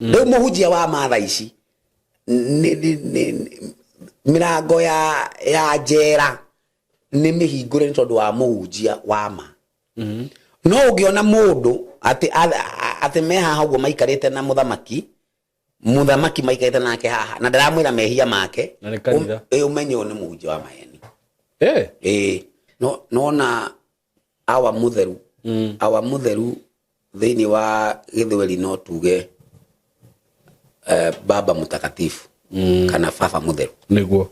Rĩu mũhunjia wa ma thaa ici mĩrango ya njera nĩ mĩhingũre nĩ tondũ wa mũhunjia wa ma. No ũngĩona mũndũ atĩ me haha ũguo maikarĩte na mũthamaki, mũthamaki maikarĩte nake haha na ndaramwĩra mehia make, Na nĩ kanitha. Ũmenye ũyũ nĩ mũhunjia wa maheni. Ĩĩ. No, nona awa mũtheru, awa mũtheru thĩinĩ wa gĩthweri no tuge baba mtakatifu kana baba mũtheru. Nĩguo.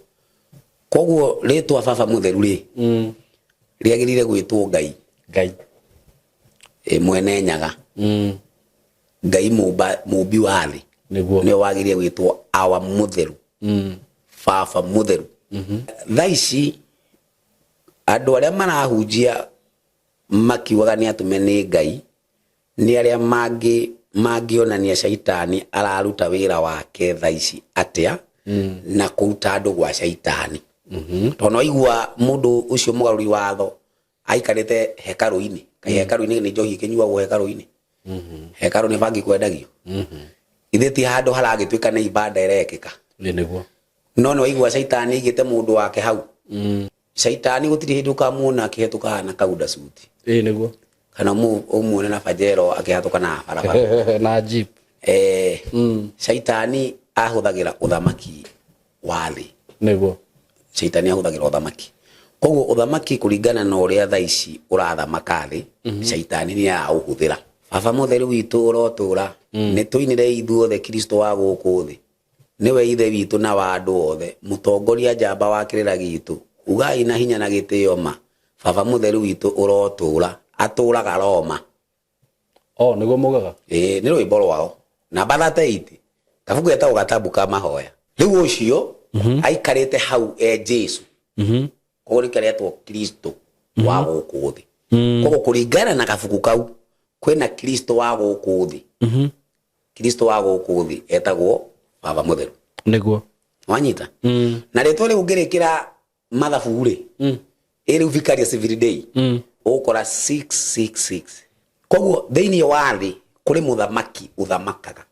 Koguo rĩtwa baba mũtheru rĩ, rĩagĩrĩire gwĩtwo Ngai. Ngai. Ĩ, mwene nyaga. Ngai mũmbi wa thĩ. Nĩguo. Nĩwe wagĩrĩire gwĩtwo awa mũtheru. Baba mũtheru. Thaa ici andũ arĩa marahunjia makiugaga nĩ atũme nĩ Ngai nĩ arĩa mangĩonania caitani araruta wĩra wake thaa ici atĩa na kũruta andũ gwa caitani. Tondũ no igua mũndũ ũcio mũgarũri watho aikarĩte hekarũ-inĩ. Kaĩ hekarũ-inĩ nĩ njohi ĩkĩnyuagwo hekarũ-inĩ? Hekarũ nĩ bangi kwendagio? Ithe ti handũ haragĩtuĩka nĩ ibada ĩrekĩka. Ĩ, nĩguo. No nĩ waigua caitani aigĩte mũndũ wake hau. Caitani gũtirĩ hĩndĩ ũkamuona akĩhetũka na kaunda suti. Ĩ, nĩguo. Kana ũmuone na Pajero akĩhatũka na barabara. Na jeep. Caitani ahũthagĩra ũthamaki wa thĩ. Nĩguo. Caitani ahũthagĩra ũthamaki. Koguo ũthamaki kũringana na ũrĩa thaa ici ũrathamaka thĩ, caitani nĩ araũhũthĩra. Baba mũtheru witũ ũrotũra, nĩ tũinĩre ithuothe Kristo wa gũkũ thĩ. Nĩwe ithe witũ na wa andũ othe, mũtongoria njamba wa kĩrĩra gitũ. Ugai na hinya na gĩtĩo ma, Baba mũtheru witũ ũrotũra, atũraga Roma. Oh, nĩguo mugaga? Ĩĩ, nĩ rwĩmbo rwao. Namba 38, kabuku getagwo Gatabu ka Mahoya. Rĩu ũcio aikarĩte hau e Jesu. Koguo nĩkĩo aretwo Kristo wa gũkũ thĩ. Koguo kũringana na kabuku kau, kwĩna Kristo wa gũkũ thĩ. Kristo wa gũkũ thĩ etagwo Baba Mũtheru. Nĩguo. Wanyita? Na rĩtwa rĩu ũngĩrĩkĩra mathabu rĩ, ĩ rĩu Vicarious Everyday, ũgũkora 666. Koguo thĩinĩ wa thĩ kũrĩ mũthamaki ũthamakaga.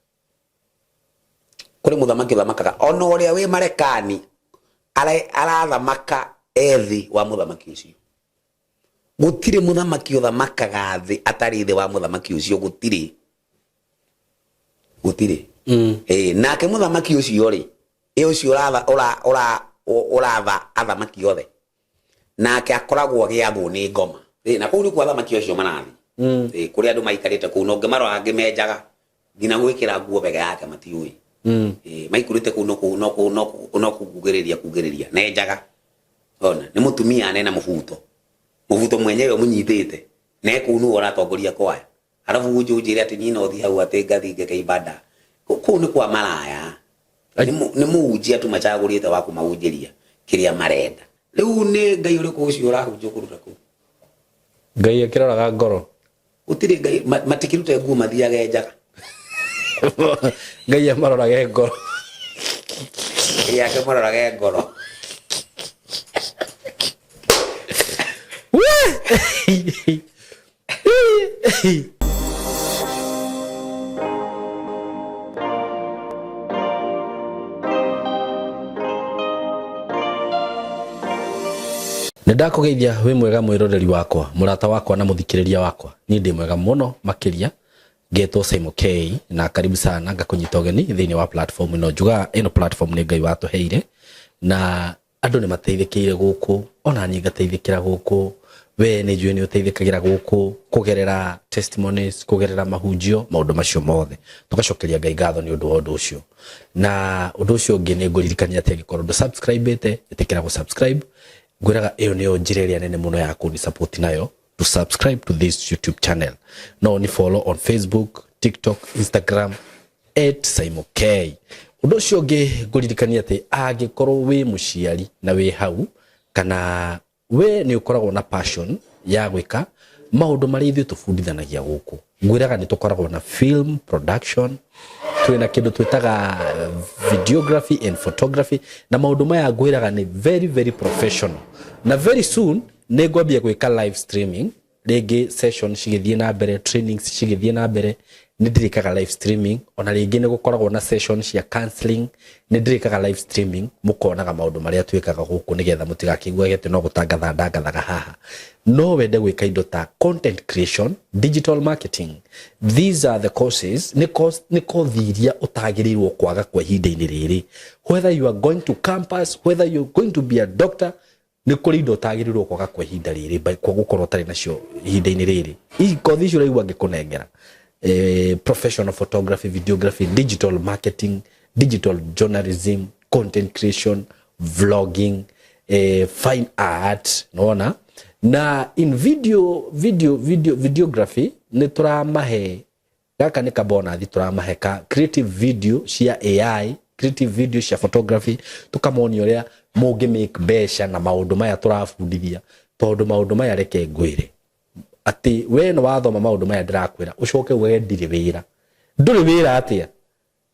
Kũrĩ mũthamaki ũthamakaga. Ona ũrĩa wĩ Marekani arathamaka e thĩ wa mũthamaki ũcio. Gũtirĩ mũthamaki ũthamakaga thĩ atarĩ thĩ wa mũthamaki ũcio, gũtirĩ. Gũtirĩ. Nake mũthamaki ũcio rĩ, ĩ ũcio ũratha athamaki othe. Nake akoragwo agĩathwo nĩ ngoma. Na kũu nĩkuo athamaki acio marathiĩ. Kũrĩa andũ maikarĩte kũu, na ũngĩmarora angĩ menjaga nginya gwĩkĩra nguo mbere yake matiũĩ. Maikarĩte kũu no kugĩrĩria kugĩrĩria. Na enjaga. Ona, nĩ mũtumia nena mũbuto. Mũbuto mwenyewe ũmũnyitĩte. Na e kũu nĩwe ũratongoria kwaya. Arabu ũnjũnjĩre atĩ niĩ no thiĩ hau atĩ ngathiĩ ngeke ibada. Kũu nĩ kwa maraya. Nĩ mũhunjia tu macagũrĩte wa kũmahunjĩria kĩrĩa marenda. Rĩu nĩ Ngai ũrĩkũ ũcio ũrahunjia ũkũruta kũu? Ngai akĩroraga ngoro. Gũtirĩ Ngai, matikĩrute nguo mathiage njaga. Ngai amarorage ngoro. Ngai akĩmũrorage ngoro. Nĩ ndakũgeithia wĩ mwega mwĩroreri wakwa, mũrata wakwa na mũthikĩrĩria wakwa. Niĩ ndĩ mwega mũno makĩria, ngetwo Simon K na karibu sana ngakũnyita ũgeni thĩinĩ wa platform ĩno. Njugaga ĩno platform nĩ Ngai watũheire na andũ nĩ mateithĩkĩire gũkũ, ona niĩ ngateithĩkĩra gũkũ, we nĩ njũĩ nĩ ũteithĩkagĩra gũkũ kũgerera testimonies, kũgerera mahunjio, maũndũ macio mothe. Tũgacokeria Ngai ngatho nĩ ũndũ wa ũndũ ũcio. Na ũndũ ũcio ũngĩ nĩ ngũririkania atĩ angĩkorwo ndũ subscribe-ĩte, ĩtĩkĩra gũ subscribe. Ngwĩraga ĩyo nĩyo njĩra ĩrĩa nene mũno ya kũni support nayo, to subscribe to this YouTube channel. No ni follow on Facebook, TikTok, Instagram at Simon K. Ũndũ ũcio ũngĩ ngũririkania atĩ angĩkorwo wĩ mũciari na wĩ hau kana we nĩ ũkoragwo na passion ya gwĩka maũndũ marĩa ithuĩ tũbundithanagia gũkũ, ngwĩraga nĩ tũkoragwo na film production, twĩna kĩndũ twĩtaga videography and photography, na maũndũ maya ngwĩraga nĩ very very professional, na very soon nĩ ngwambia gwĩka live streaming. Rĩngĩ session cigĩthiĩ na mbere, trainings cigĩthiĩ na mbere, nĩ ndĩrĩkaga live streaming. Ona rĩngĩ nĩ gũkoragwo na session cia counseling, nĩ ndĩrĩkaga live streaming, mũkonaga maũndũ marĩa twĩkaga gũkũ, nĩgetha mũtigakĩiguage atĩ no gũtangatha ndangathaga haha. No wende gwĩka indo ta content creation, digital marketing, these are the courses, nĩ course, nĩ kothi iria ũtagĩrĩirwo kwaga kwa ihinda-inĩ rĩrĩ. Whether you are going to campus, whether you are going to be a doctor, nĩ kũrĩ indo ũtagĩrĩirwo kwaga kwa ihinda rĩrĩ, kwa gũkorwo ũtarĩ nacio ihinda-inĩ rĩrĩ. Hihi kothi icio ũraigua ngĩkũnengera, professional photography, videography, digital marketing, digital journalism, content creation, vlogging, fine art, nona na in video videography, nĩ tũramahe gaka nĩ kabonathi, tũramahe ka creative video cia AI, creative video cia photography, tukamonia ũrĩa mũngĩ make mbeca na maũndũ maya tũrabundithia. Tondũ maũndũ maya, reke ngwĩre atĩ we nĩ wathoma maũndũ maya ndĩrakwĩra, ũcoke uge ndirĩ wĩra, ndũrĩ wĩra atĩa?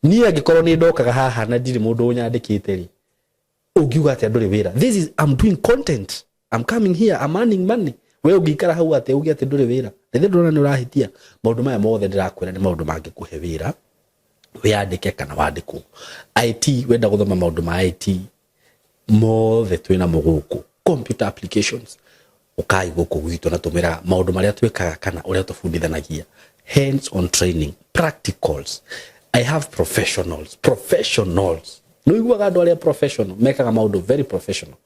Niĩ angĩkorwo nĩ ndokaga haha na ndirĩ mũndũ ũnyandĩkĩte rĩ, ũngiuga atĩa ndũrĩ wĩra? This is, I'm doing content, I'm coming here, I'm earning money. We ũngĩikara hau atĩa uge atĩ ndũrĩ wĩra? Rĩrĩa ndĩrona nĩ ũrahĩtia. Maũndũ maya mothe ndĩrakwĩra nĩ maũndũ mangĩkũhe wĩra, wĩyandĩke kana wandĩkwo. IT, wenda gũthoma maũndũ ma IT mothe, twĩna gũkũ. Computer applications, ũkai gũkũ gwitũ na tũmĩra maũndũ marĩa twĩkaga kana ũrĩa tũbundithanagia, hands on training, practicals. I have professionals, professionals. Nĩ ũiguaga andũ arĩa professional mekaga maũndũ very professional.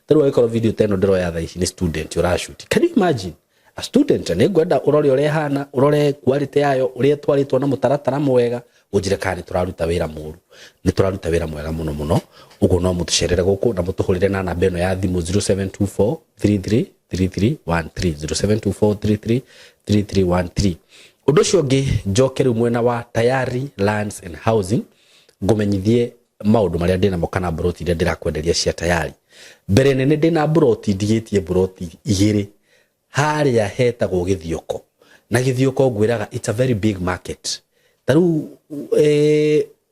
Ta rĩu angĩkorwo video ta ĩno ndĩroya thaa ici nĩ student ũrashoot, can you imagine a student? Nĩ ngwenda ũrore ũrĩa ĩhana, ũrore quality yayo, ũrĩa ĩtwarĩtwo na mũtaratara mwega, ũnjĩre kana nĩ tũraruta wĩra mũru. Nĩ tũraruta wĩra mwega mũno mũno. Ũguo no mũtũcerere gũkũ na mũtũhũrĩre na namba ĩno ya thimũ, 0724 33 3313, 0724 33 3313. Ũndũ ũcio ũngĩ, njoke rĩu mwena wa Tayari Lands and Housing, ngũmenyithie maũndũ marĩa ndĩnamo kana mburoti iria ndĩrakwenderia cia Tayari. Mbere nene ndĩna mburoti, ndigĩtie mburoti igĩrĩ harĩa hetagwo Gĩthioko. Na Gĩthioko ngwĩraga it's a very big market. Ta rĩu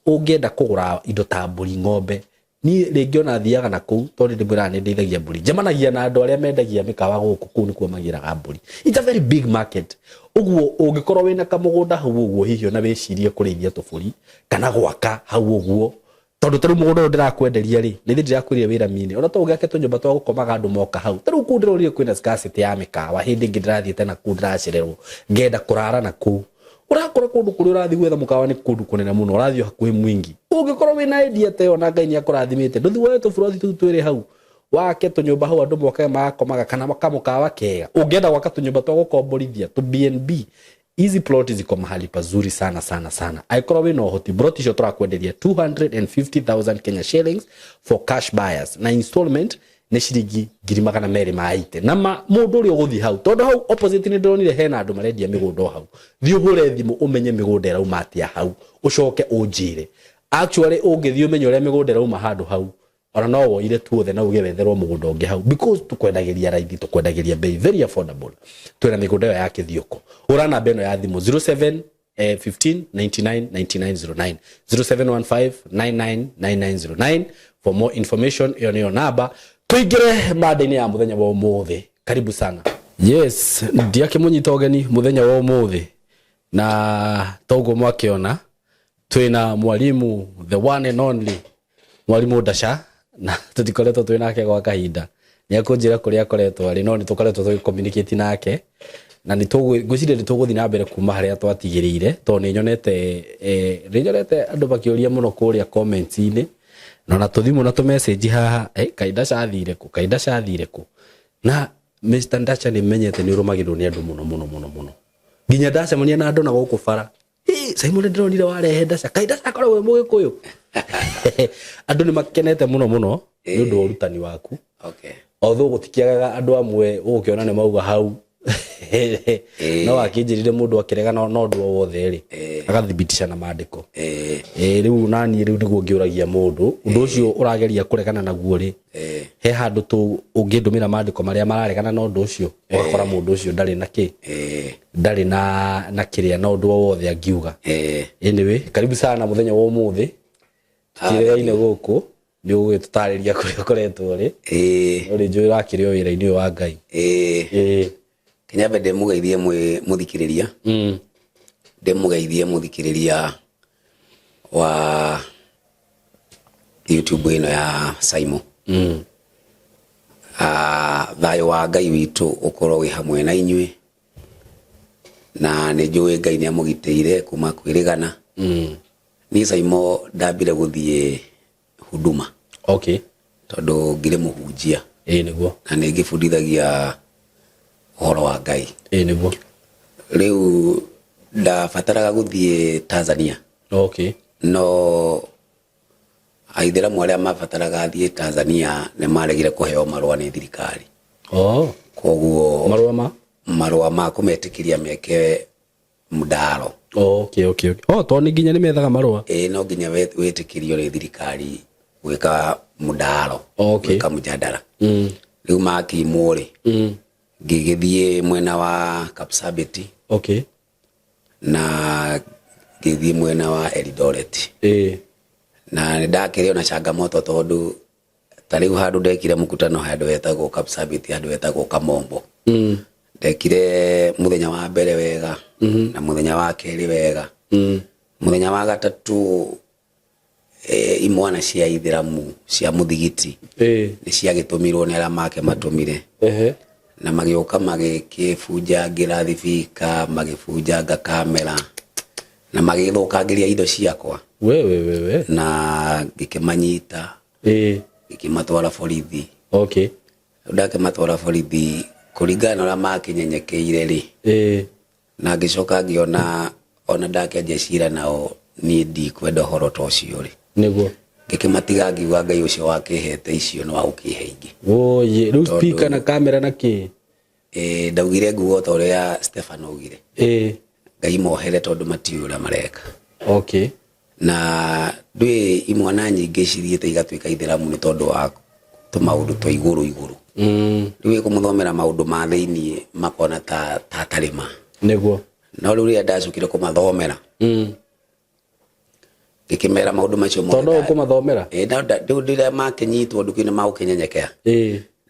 ũngĩenda kũgũra indo ta mbũri, ng'ombe, niĩ rĩngĩ ona thiaga na kũu, tondũ ndĩmwĩraga nĩ ndeithagia mbũri, njemanagia na andũ arĩa mendagia mĩkawa gũkũ, kũu nĩkuo magĩraga mbũri. It's a very big market. Ũguo ũngĩkorwo wĩna kamũgũnda hau ũguo, hihi ona wĩcirie kũrĩithia tũbũri kana gwaka hau ũguo, tondũ ta rĩu mũgũnda ũyũ ndĩrakwenderia rĩ, nĩ ndĩrakwĩrire wĩra mini, ona to ũgĩake tũnyũmba twa gũkomaga andũ moka hau. Ta rĩu kũu ndĩrorire kwĩna scarcity ya mĩkawa. Hĩndĩ ĩngĩ ndĩrathiĩte na kũu, ndĩracererwo, ngenda kũrara na kũu, ũrakora kũndũ kũrĩa ũrathiĩ gwetha mũkawa nĩ kũndũ kũnene mũno, ũrathiĩ o hakuhĩ mwingi. Ũngĩkorwo wĩna idea ta ĩyo na Ngai nĩ akũrathimĩte, ndũthi woe tũburoti tũu twĩrĩ hau, wake tũnyũmba hau, andũ mokaga magakomaga, kana kamũkawa kega. Ũngĩenda gwaka tũnyũmba twa gũkomborithia, tũ B&B, hizi plot ziko mahali pazuri sana sana sana. Angĩkorwo wĩna ũhoti, plot icio tũrakwenderia 250,000 Kenya shillings for cash buyers, na installment nĩ ciringi 280,000. Na ma mũndũ ũrĩa ũgũthiĩ hau, tondũ hau opposite nĩ ndĩronire hena andũ marendia mĩgũnda o hau, thiĩ ũhũre thimũ ũmenye mĩgũnda ĩrauma atĩa hau, ũcoke ũnjĩre. Actually, ũngĩthiĩ ũmenye ũrĩa mĩgũnda ĩrauma handũ hau, ona no woire tuothe na uge wetherwo mũgũnda ũngĩ hau, because tukwendagĩria raithi, tukwendagĩria bei very affordable. Twĩna mĩgũnda ĩyo ya Kĩthioko. Hũra namba ĩno ya thimũ, 07 15 99 99 09, 0715 99 99 09 for more information. Ĩyo nĩyo namba. Tũingĩre mada-inĩ ya mũthenya wa ũmũthĩ. Karibu sana. Yes, ndiakĩmũnyita ũgeni mũthenya wa ũmũthĩ, na toguo mwakĩona twĩna mwalimu, the one and only mwalimu Ndasha, na tũtikoretwo twĩ nake gwa kahinda. Nĩ akũnjĩra kũrĩa akoretwo arĩ, no nĩ tũkoretwo tũgĩ communicate nake, na nĩ ngwĩciria nĩ tũgũthiĩ na mbere kuma harĩa twatigĩrĩire, tondũ nĩ nyonete andũ makĩũria mũno kũrĩa comments-inĩ, na ona tũthimũ na tũmessage haha, kaĩ Ndasha athire kũ, kaĩ Ndasha athire kũ? Na Mr Ndasha, nĩ menyete nĩ ũrũmagĩrĩrwo nĩ andũ mũno mũno mũno mũno, nginya ndacemania na andũ na gũkũ bara, "Ĩ, Simon, ndĩronire warehe Ndasha, kaĩ Ndasha akoragwo e mũgĩkũyũ?" Andũ nĩ makenete mũno mũno nĩ ũndũ wa ũrutani waku. Although gũtikĩagaga andũ amwe ũgũkĩona nĩ mauga hau, no akĩnjĩrire mũndũ akĩrega no ũndũ o wothe rĩ, agathibitisha na maandĩko. Rĩu naniĩ rĩu nĩguo ngĩũragia mũndũ ũndũ ũcio ũrageria kũregana naguo rĩ, he handũ tũ ũngĩndũmĩra maandĩko marĩa mararegana na ũndũ ũcio? Ũgakora mũndũ ũcio ndarĩ na kĩ, ndarĩ na kĩrĩa na ũndũ o wothe angiuga. Anyway, karibu sana mũthenya wa ũmũthĩ. Tũtiregaine gũkũ, nĩ ũgũgĩtũtarĩria kũrĩa ũkoretwo rĩ. No rĩ, njũĩ ũrakĩrĩ o wĩra-inĩ ũyũ wa Ngai. Kenyambe ndĩmũgeithie mwĩ mũthikĩrĩria. Ndĩmũgeithie mũthikĩrĩria wa YouTube ĩno ya Saimo. Thayũ wa Ngai witũ ũkorwo wĩ hamwe na inyuĩ, na nĩ njũĩ Ngai nĩ amũgitĩire kuma kwĩrĩgana. Niĩ Saimo ndambire gũthiĩ Huduma. Tondũ ngĩrĩ mũhunjia. Ĩĩ nĩguo. Na nĩ ngĩbundithagia ũhoro wa Ngai. Ĩĩ nĩguo. Rĩu ndabataraga gũthiĩ Tanzania. No aithĩramu arĩa mabataraga thiĩ Tanzania nĩ maregire kũheo marũa nĩ thirikari. Koguo Marũa ma? Marũa ma kũmetĩkĩria meke mdaro. Oh, okay. Oh, tondũ nĩ nginya nĩ methaga marũa. Ĩĩ, no nginya wĩtĩkĩrio nĩ thirikari gwĩka mdaro. Gwĩka mjadala. Rĩu makimwo rĩ, ngĩgĩthiĩ mwena wa Kapsabet. Na ngĩthiĩ mwena wa Eldoret. Na nĩ ndakĩrĩ ona changamoto, tondũ ta rĩu handũ ndekire mkutano handũ hetagwo Kapsabet, handũ hetagwo Kamombo. Ndekire mũthenya wa mbere wega, na mũthenya wa kerĩ wega. Mũthenya wa gatatũ, imwana cia ithĩramu cia mũthigiti nĩ ciagĩtũmirwo nĩ arĩa make matũmire, na magĩũka magĩkĩbunjangĩra thibika, magĩbunjanga kamera na magĩthũkangĩria indo ciakwa. We we we we. Na ngĩkĩmanyita, ngĩkĩmatwara borithi. Rĩu ndakĩmatwara borithi, kũringana na ũrĩa makĩnyenyekeire rĩ, na ngĩcoka ngĩona ona ndakĩanjia cira nao niĩ ndikwenda ũhoro ta ũcio rĩ, ngĩkĩmatiga, ngiuga Ngai ũcio wakĩhete icio no agũkĩhe ingĩ. Woye, rĩu speaker na kamera na kĩ? Ĩ, ndaugire nguo o ta ũrĩa Stefano augire, Ngai mohere tondũ matiũĩ ũrĩa mareka. Na ndwĩ imwana nyingĩ cithiĩte igatuĩka ithĩramu nĩ tondũ wa tũmaũndũ twa igũrũ igũrũ. Rĩu ĩkũmũthomera maũndũ ma thĩiniĩ makona ta atarĩ ma. No rĩu rĩrĩa ndacokire kũmathomera, ngĩkĩmera maũndũ macio mothe. Tondũ no ũkũmathomera? Ĩ, rĩu rĩrĩa makĩnyitwo nduka-inĩ magũkĩnyenyekea,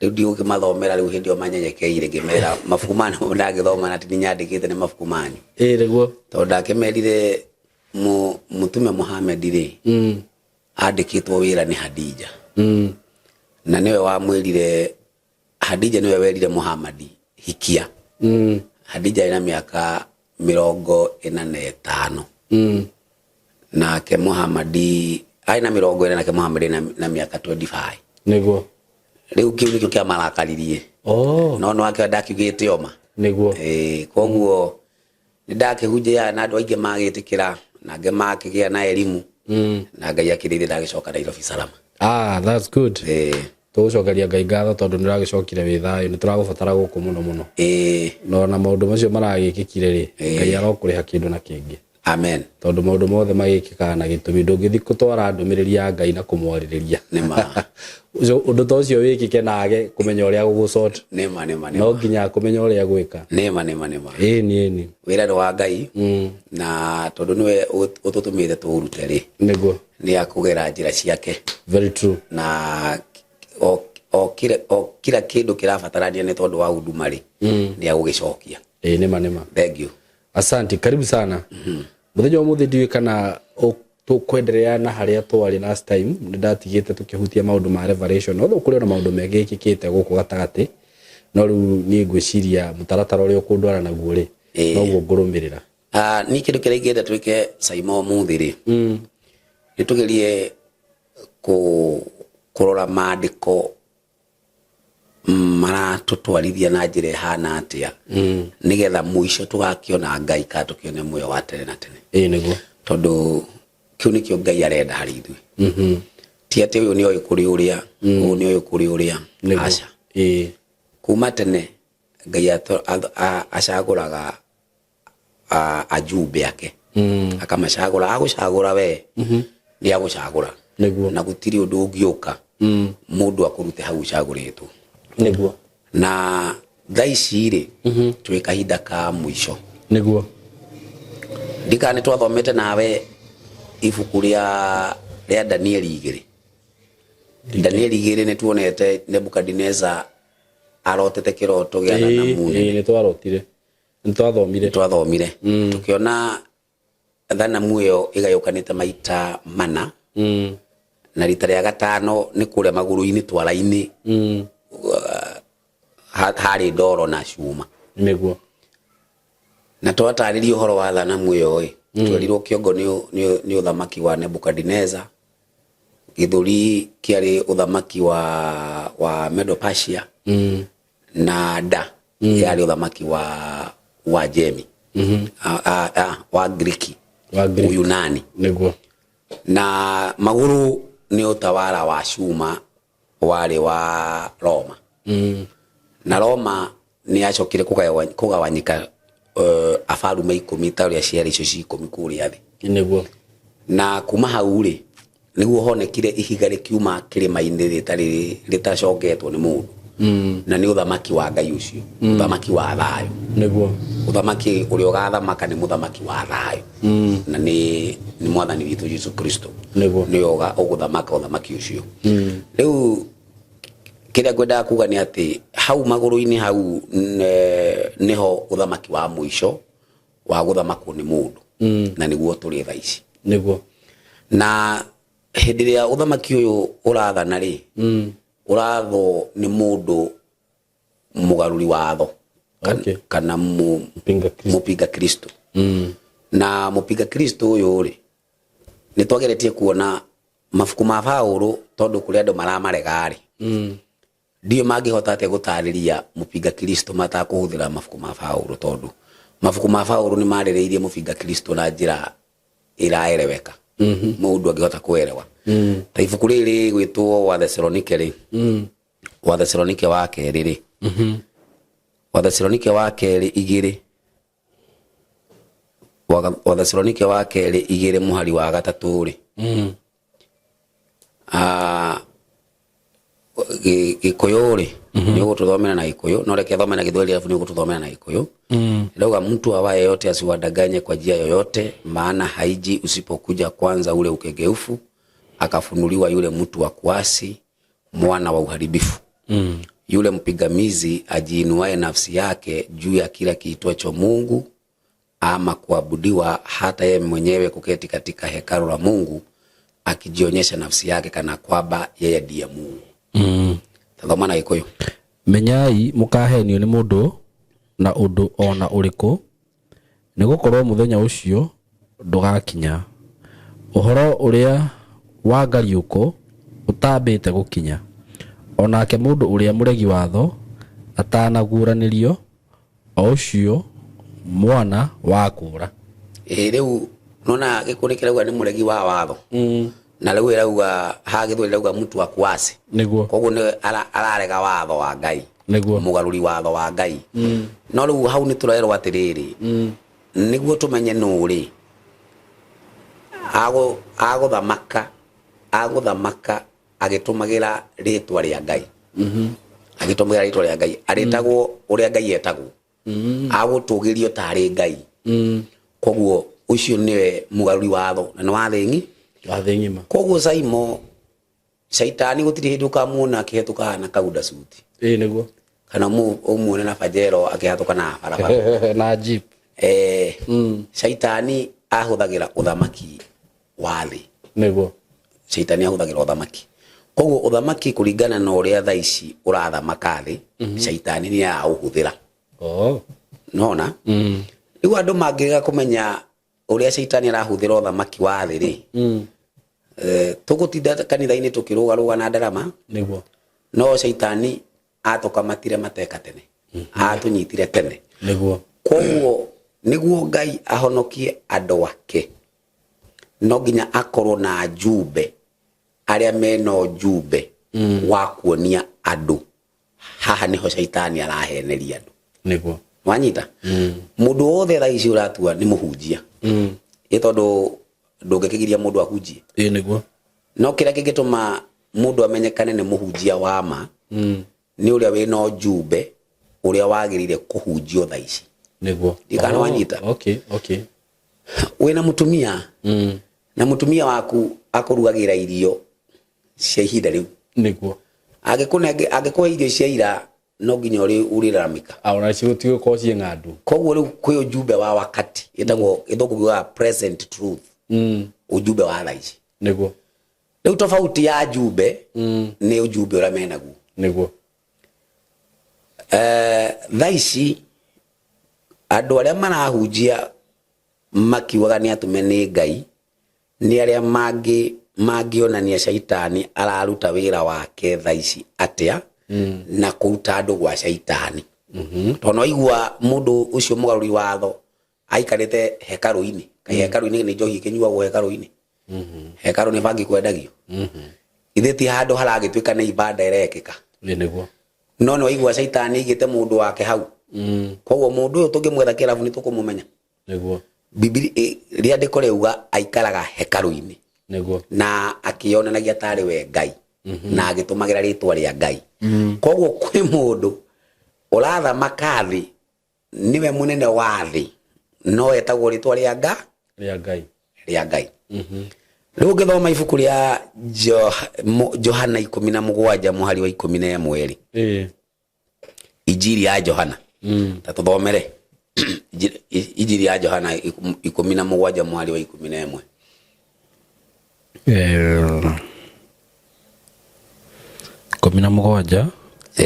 rĩu ndigũkĩmathomera. Rĩu hĩndĩ ĩyo manyenyekeire, ngĩmera mabuku manyu ndangĩthoma na ti nyandĩkĩte nĩ mabuku manyu. Ĩĩ nĩguo. Tondũ ndakĩmerire mũtume Muhammad rĩ, andĩkĩtwo wĩra nĩ Hadija. Na nĩwe wamwĩrire, Hadija nĩwe werire Muhammad hikia. Hadija ena mĩaka 45. Nake Muhammad arĩ na 40, nake Muhammad na mĩaka 25. Rĩu kĩu nĩkĩo kĩamarakaririe. No no wake ndakiugĩte oma. Ĩĩ, koguo nĩ ndakĩhunjia na andũ aingĩ magĩtĩkĩra, na angĩ makĩgĩa na elimu, na Ngai akĩrĩire ndagĩcoka Nairobi salama. Ah, that's good. Ĩĩ. Tũgũcokeria Ngai ngatho tondũ nĩ ũragĩcokire wĩ thayũ. Nĩ tũragũbatara gũkũ mũno mũno. No na maũndũ macio maragĩkĩkire rĩ, Ngai arokũrĩha kĩndũ na kĩngĩ. Amen. Tondũ maũndũ mothe magĩkĩkaga na gĩtũmi. Ndũngĩthiĩ gũtwara ndũmĩrĩri ya Ngai na kũmwarĩrĩria. Nĩma. Ũndũ ta ũcio wĩkĩke na age kũmenya ũrĩa gũgũsort. Nĩma nĩma No nĩma. nginya kũmenya ũrĩa gwĩka. Nĩma nĩma nĩma. Ĩni ĩni. Wĩra nĩ wa Ngai, na tondũ nĩwe ũtũtũmĩte tũũrute rĩ, nĩ akũgera njĩra ciake. Very true. Na o kila kĩndũ kĩrabatarania nĩ tondũ wa huduma rĩ, nĩ agũgĩcokia. Ĩĩ, nĩma nĩma. Thank you. Asante, karibu sana. Mũthenya wa ũmũthĩ ndiũĩ kana tũkwenderea na harĩa twarĩ last time. Nĩ ndatigĩte tũkĩhutia maũndũ ma revelation, although kũrĩ ona maũndũ mekĩkĩte gũkũ gatagatĩ, no rĩu niĩ ngwĩciria mũtaratara ũrĩa ũkũndwara naguo rĩ, noguo ngũrũmĩrĩra. Ah, niĩ kĩndũ kĩrĩa ingĩenda twĩke Saimo ũmũthĩ rĩ, nĩ tũgerie kũrora maandĩko maratũtwarithia na njĩra ĩhana atĩa, nĩgetha mũico tũgakĩona Ngai kana tũkĩone muoyo wa tene na tene. Ĩĩ nĩguo. Tondũ kĩu nĩkĩo Ngai arenda harĩ ithuĩ. Ti atĩ ũyũ nĩ oĩ kũrĩ ũrĩa, ũyũ nĩ oĩ kũrĩ ũrĩa. Aca. Kuma tene Ngai acagũraga ajumbe ake, akamacagũra. Agũcagũra we, nĩ agũcagũra. Na gũtirĩ ũndũ ũngĩũka mũndũ akũrute hau ũcagũrĩtwo. Na thaa ici rĩ, twĩ kahinda ka mũico. Ndikana nĩ twathomete nawe ibuku rĩa Danieli 2. Danieli 2 nĩ tuonete Nebukadineza. Arotete kĩroto gĩa thanamu nene. Nĩ twarotire, nĩ twathomire. Twathomire tukiona thanamu ĩyo ĩgayũkanĩte maita mana, na rita rĩa gatano nĩ kũrĩa magũrũ-inĩ twara-inĩ, harĩ ndoro na cuma. Na twatarĩria ũhoro wa thanamu ĩyo ĩ, twerirwo kĩongo nĩ ũthamaki wa Nebukadineza, gĩthũri kĩarĩ ũthamaki wa Medo-Persia, na nda yarĩ ũthamaki wa Jemi, wa Griki. Wa Greek. Uyunani. Na magũrũ nĩ ũtawara wa cuma warĩ wa Roma. Na Roma nĩ yacokire kũgawanyĩka abarume 10 ta ũrĩa ciarĩ icio ci 10 kũrĩa thĩ. Na kuma hau rĩ, nĩguo honekire ihiga rĩkiuma kĩrĩma-inĩ rĩtarĩ rĩtacongetwo nĩ mũndũ. Na nĩ ũthamaki wa Ngai ũcio, ũthamaki wa thayũ. Ũthamaki ũrĩa ũgathamaka nĩ mũthamaki wa thayũ. Na nĩ mwathani witũ Jesu Kristo. Nĩwe ũgũthamaka ũthamaki ũcio. Rĩu kĩrĩa ngwendaga kuga nĩ atĩ hau magũrũ-inĩ hau nĩho ũthamaki wa mũico wa gũthamakwo nĩ mũndũ. Na nĩguo tũrĩ thaa ici. Na hĩndĩ ĩrĩa ũthamaki ũyũ ũrathana rĩ, ũrathwo nĩ mũndũ mũgarũri watho kana Mpinga Kristo. Mũpinga Kristo. Na mũpinga Kristo ũyũ rĩ, nĩ twageretie kuona mabuku ma Paũlũ tondũ kũrĩ andũ maramarega rĩ. Ndiũĩ mangĩhota atĩa gũtarĩria mũpinga Kristo matakũhũthĩra mabuku ma Paũlũ, tondũ mabuku ma Paũlũ nĩ marĩrĩirie mũpinga Kristo na njĩra ĩraereweka. Mũndũ angĩhota kũerewa. Ta ibuku rĩrĩ rĩgwĩtwo wa Thesalonike rĩ. Wa Thesalonike wa kerĩ rĩ. Wa Thesalonike wa kerĩ igĩrĩ. Wa Thesalonike wa kerĩ igĩrĩ mũhari wa gatatũ rĩ. Gĩkũyũ rĩ, nĩ ũgũtũthomera na Gĩkũyũ, no reke thome na Gĩthweri alafu nĩ ũgũtũthomera na Gĩkũyũ. Ndauga mtu awaye yote asiwadanganye kwa njia yoyote, maana haiji usipokuja kwanza ule ukengeufu, akafunuliwa yule mtu wa kuasi, mwana wa uharibifu. Yule mpigamizi ajiinuaye nafsi yake juu ya kila kiitwacho Mungu ama kuabudiwa, hata yeye mwenyewe kuketi katika hekalu la Mungu akijionyesha nafsi yake kana kwamba yeye ndiye Mungu. Thoma na Gĩkũyũ. Menyai mũkahenio nĩ mũndũ na ũndũ ona ũrĩkũ, nĩ gũkorwo mũthenya ũcio ndũgakinya. Ũhoro ũrĩa wa ngariũko ũtambĩte gũkinya, onake mũndũ ũrĩa mũregi watho atanaguũranĩrio, o ũcio mwana wa kũũra. Rĩu nona Gĩkũyũ nĩ kĩrauga nĩ mũregi wa watho. Na rĩu ĩrauga haha Gĩthweri ĩrauga mtu wa kuasi. Koguo nĩ ararega watho wa Ngai. Mũgarũri watho wa Ngai. No rĩu hau nĩ tũrerwo atĩrĩrĩ, nĩguo tũmenye nũ rĩ, agũthamaka agĩtũmagĩra rĩtwa rĩa Ngai. Agĩtũmagĩra rĩtwa rĩa Ngai. Arĩtagwo ũrĩa Ngai etagwo. Agũtũgĩrio tarĩ Ngai. Koguo ũcio nĩwe mũgarũri watho na nĩ wa thĩ ng'ima. Wa thĩ ng'ima. Koguo Saimo, Shaitani gũtirĩ hĩndĩ ũkamuona akĩhetũka na kaunda suti. Kana ũmuone na Pajero akĩhatũka na barabara. Na jeep. Shaitani ahũthagĩra ũthamaki wa thĩ. Shaitani ahũthagĩra ũthamaki. Koguo ũthamaki kũringana na ũrĩa thaa ici ũrathamaka thĩ, Shaitani nĩ araũhũthĩra. Nona? Rĩu andũ mangĩaga kũmenya ũrĩa Shaitani arahũthĩra ũthamaki wa thĩ rĩ, tũgũtinda kanitha-inĩ tũkĩrũgarũga na ndarama. No Shaitani atũkamatire mateka tene. Atũnyitire tene. Koguo nĩguo Ngai ahonokie andũ ake, no nginya akorwo na njumbe, arĩa mena ũjumbe wa kuonia andũ haha nĩho Shaitani araheneria andũ. Wanyita? Mũndũ wothe thaa ici ũratua nĩ mũhunjia. Ĩ tondũ ndũngĩkĩgiria mũndũ ahunjie. No kĩrĩa kĩngĩtũma mũndũ amenyekane nĩ mũhunjia wa ma, nĩ ũrĩa wĩna ũjumbe ũrĩa wagĩrĩire kũhunjio thaa ici. Ndikana wanyita? Wĩna mũtumia, na mũtumia waku akũrugagĩra irio cia ihinda rĩu. Angĩkũhe irio cia ira, No nginya ũrĩraramĩka. Ah, ona cigũtigũkorwo ciĩ ng'andu. Koguo rĩu kwĩ ujumbe wa wakati ĩtagwo gĩthũngũ kiugaga present truth, ujumbe wa thaa ici. Rĩu tofauti ya jumbe nĩ ujumbe ũrĩa menaguo. Thaa ici andũ arĩa marahunjia makiugaga nĩ atũme nĩ Ngai nĩ arĩa mangĩonania caitani araruta wĩra wake thaa ici atĩa na kũruta andũ gwa caitani, tondũ no igua mũndũ ũcio mũgarũri watho aikarĩte hekarũ-inĩ. Kaĩ hekarũ-inĩ nĩ njohi ĩkĩnyuagwo hekarũ-inĩ? Hekarũ nĩ bangi kwendagio? Ithe ti handũ haragĩtuĩka nĩ ibanda ĩrekĩka? Ĩ nĩguo. No nĩ waigua caitani aigĩte mũndũ wake hau. Koguo mũndũ ũyũ tũngĩmwetha kĩrabu nĩ tũkũmũmenya. Bibili rĩandĩko rĩauga aikaraga hekarũ-inĩ na akĩonanagia tarĩ we Ngai na agĩtũmagĩra rĩtwa rĩa Ngai. Koguo kwĩ mũndũ ũrathamaka thĩ, nĩwe mũnene wa thĩ, no etagwo rĩtwa rĩa nga Rĩa Ngai. Rĩa Ngai. Rĩu ũngĩthoma ibuku rĩa Johana 17 mũhari wa 11 rĩ, Injiri ya Johana, ta tũthomere Injiri ya Johana 17 mũhari wa 11. 17.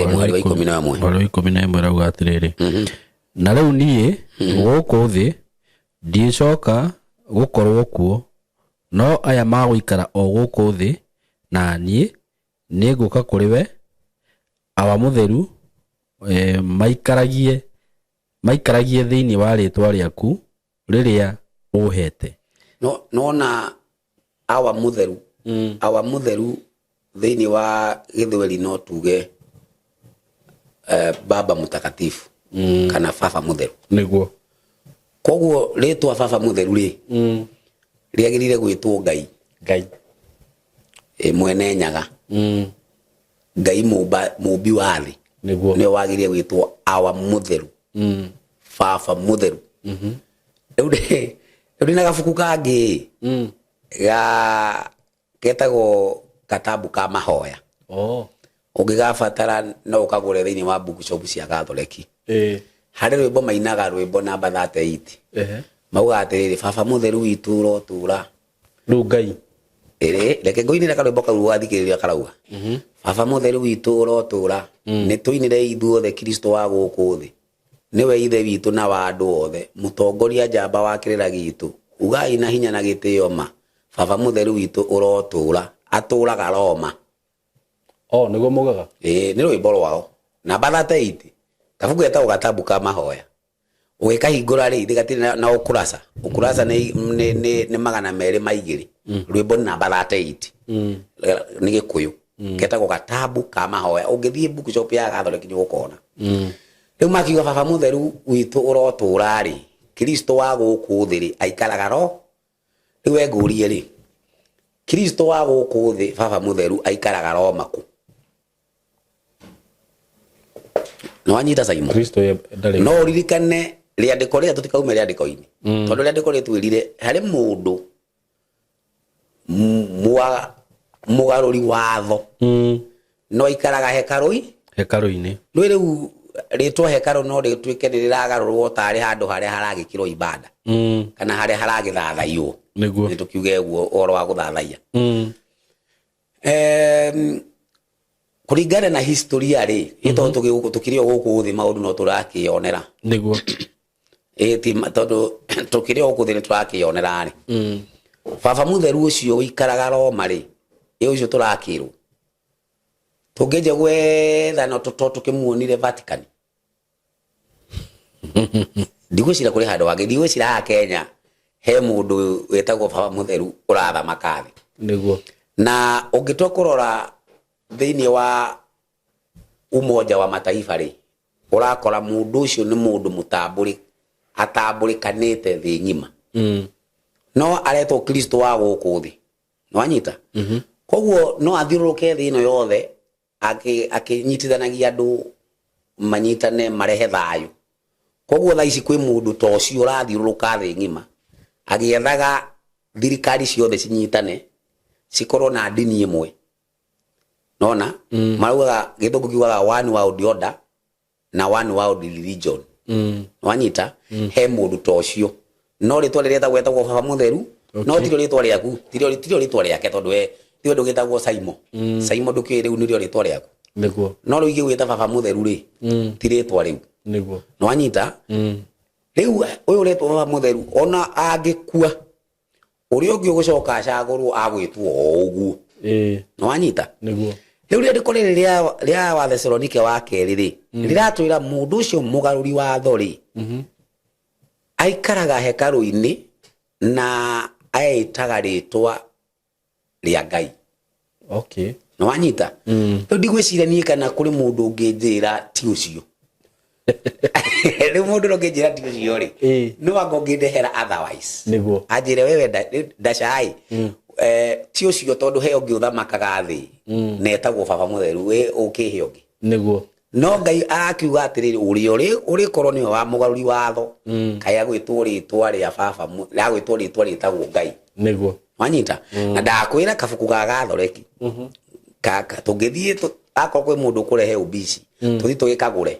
Mũhari wa 11. Mũhari wa 11 ĩrauga atĩrĩrĩ, na rĩu niĩ gũkũ thĩ ndiĩcoka gũkorwo kuo, no aya magũikara o gũkũ thĩ, na niĩ nĩngũka kũrĩ we. Awa mũtheru, maikaragie thĩinĩ wa rĩtwa rĩaku rĩrĩa ũhete. No nona awa mũtheru, awa mũtheru thĩinĩ wa gĩthweri no tuge baba mtakatifu kana baba mũtheru. Koguo rĩtwa baba mũtheru rĩ, rĩagĩrĩire gwĩtwo Ngai. Ngai. Mwene Nyaga, Ngai mũmbi wa thĩ, nĩwe wagĩrĩire gwĩtwo awa mũtheru, baba mũtheru. Rĩu ndĩna gabuku kangĩ ga ketagwo Katabu ka Mahoya. Ũngĩgabatara no ũkagũre thĩinĩ wa bookshop cia Gatholeki. Harĩ rwĩmbo mainaga, rwĩmbo namba 38. Maugaga atĩrĩrĩ, baba mũtheru witũ ũrotũra. Rĩu Ngai. Ĩrĩ reke ngũinĩre karwĩmbo kau wathikĩrĩria, karauga, baba mũtheru witũ ũrotũra, nĩ tũinĩre ithuothe Kristo wa gũkũ thĩ, nĩwe ithe witũ na wa andũ othe, mũtongoria njamba wa kĩrĩra gitũ, ugai na hinya na gĩtĩo ma, baba mũtheru witũ ũrotũra, atũraga Roma. Oh, nĩguo mugaga. Ĩĩ, nĩ rwĩmbo rwao namba 38, kabuku getagwo Gatabu ka Mahoya. Ũgĩkahingũra rĩ, ithe gatirĩ na ũkuraca. Ũkuraca nĩ 202, rwĩmbo nĩ namba 38. Nĩ Gĩkũyũ, ketagwo Gatabu ka Mahoya. Ũngĩthiĩ bookshop ya Gathoreki nĩ ũgũkona. Rĩu makiuga baba mũtheru witũ ũrotũra rĩ, Kristo wa gũkũ thĩ rĩ, aikaraga ro. Rĩu we ngũrie rĩ, Kristo wa gũkũ thĩ, baba mũtheru, aikaraga Roma kũ? Nĩ wanyita, Simon? Kristo ye ndarĩ. No ũririkane rĩandĩko rĩrĩa, tũtikaume rĩandĩko-inĩ, tondũ rĩandĩko rĩtwĩrire harĩ mũndũ mũgarũri watho no aikaraga hekarũ-i Hekarũ-inĩ. Rĩu rĩtwa hekarũ no rĩtuĩke nĩ rĩragarũrwo tarĩ handũ harĩa haragĩkĩrwo ibada kana harĩa haragĩthathaiyo. Nĩ tũkiuge ũguo, ũhoro wa gũthathaiya. Kũringana na historia rĩ, ĩ tondũ tũkĩrĩ o gũkũ thĩ, maũndũ no tũrakĩonera. Ĩ ti tondũ tũkĩrĩ o gũkũ thĩ nĩ tũrakĩonera rĩ, baba mũtheru ũcio ũikaraga Roma rĩ, ĩ ũcio tũrakĩrwo tũngĩnja gwetha no to tũkĩmuonire Vatican. Ndigwĩciria kũrĩ handũ hangĩ, ndigwĩciria haha Kenya he mũndũ wĩtagwo baba mũtheru ũrathamaka thĩ. Na ũngĩtua kũrora thĩinĩ wa Umoja wa Mataifa rĩ, ũrakora mũndũ ũcio nĩ mũndũ mũtambũrĩ, atambũrĩkanĩte thĩ ng'ima, no aretwo Kristo wa gũkũ thĩ. Nĩwanyita? Koguo no athiũrũrũke thĩ ĩno yothe akĩnyitithanagia andũ manyitane marehe thayũ. Koguo thaa ici kwĩ mũndũ ta ũcio ũrathiũrũrũka thĩ ng'ima agĩethaga thirikari ciothe cinyitane, cikorwo na ndini ĩmwe. Nona maraugaga, gĩthũngũ kiugaga one world order. Na One World Religion. Wanyita? He mũndũ ta ũcio, no rĩtwa rĩrĩa etagwo, etagwo Baba Mũtheru. No tirio rĩtwa rĩaku, tirio rĩtwa rĩake, tondũ we tiwe ndũgĩtagwo Saimo. Saimo ndũkĩũĩ rĩu nĩrĩo rĩtwa rĩaku. No rĩu ingĩgwĩta Baba Mũtheru rĩ, ti rĩtwa rĩu. Nĩwanyita? Rĩu ũyũ ũretwo Baba Mũtheru, ona angĩkua, ũrĩa ũngĩ ũgũcoka acagũrwo agwĩtwo o ũguo. Nĩwanyita? Nĩguo. Rĩu rĩandĩko rĩrĩ rĩa wa Thesalonike wa kerĩ rĩ, rĩratwĩra mũndũ ũcio mũgarũri watho rĩ, aikaraga hekarũ-inĩ na eĩtaga rĩtwa rĩa Ngai. Nĩwanyita? Rĩu ndigwĩciria niĩ kana kũrĩ mũndũ ũngĩnjĩra ti ũcio. Rĩu mũndũ ũrĩa ũngĩnjĩra ti ũcio rĩ, no anga ũngĩndehera otherwise. Anjĩre wewe ndacai, ti ũcio, tondũ he ũngĩ ũthamakaga thĩ na etagwo Baba Mũtheru, wĩ ũkĩhe ũngĩ. No Ngai arakiuga atĩrĩrĩ, ũrĩa ũrĩkorwo nĩwe wa mũgarũri watho, kaĩ agwĩtwo rĩtwa rĩa baba, agwĩtwo rĩtwa rĩtagwo Ngai. Wanyita? Na ndakwĩra kabuku ga gathoreki tũngĩthiĩ akorwo kwĩ mũndũ ũkũrehe ũbici, tũthiĩ tũgĩkagũre.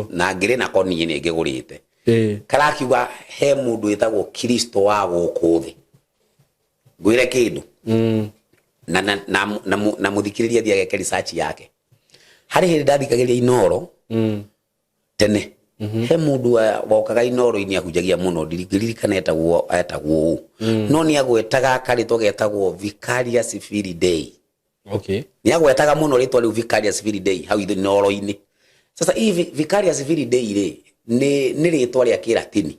Na ngĩrĩ nako niĩ nĩ ngĩgũrĩte. Karakiuga he mũndũ wĩtagwo Kristo wa gũkũ thĩ. Ngwĩre kĩndũ, na mũthikĩrĩria thiĩ ageke research yake. Harĩ hĩndĩ ndathikagĩrĩria Inoro tene, he mũndũ wokaga Inoro-inĩ ahunjagia mũno, ndirikana etagwo ũũ, no nĩ agwetaga karĩtwa getagwo Vicarious Filii Dei. Nĩ agwetaga mũno rĩtwa rĩu Vicarious Filii Dei hau Inoro-inĩ. Sasa hii Vicarious Filii Dei rĩ, nĩ rĩtwa rĩa Kĩlatini,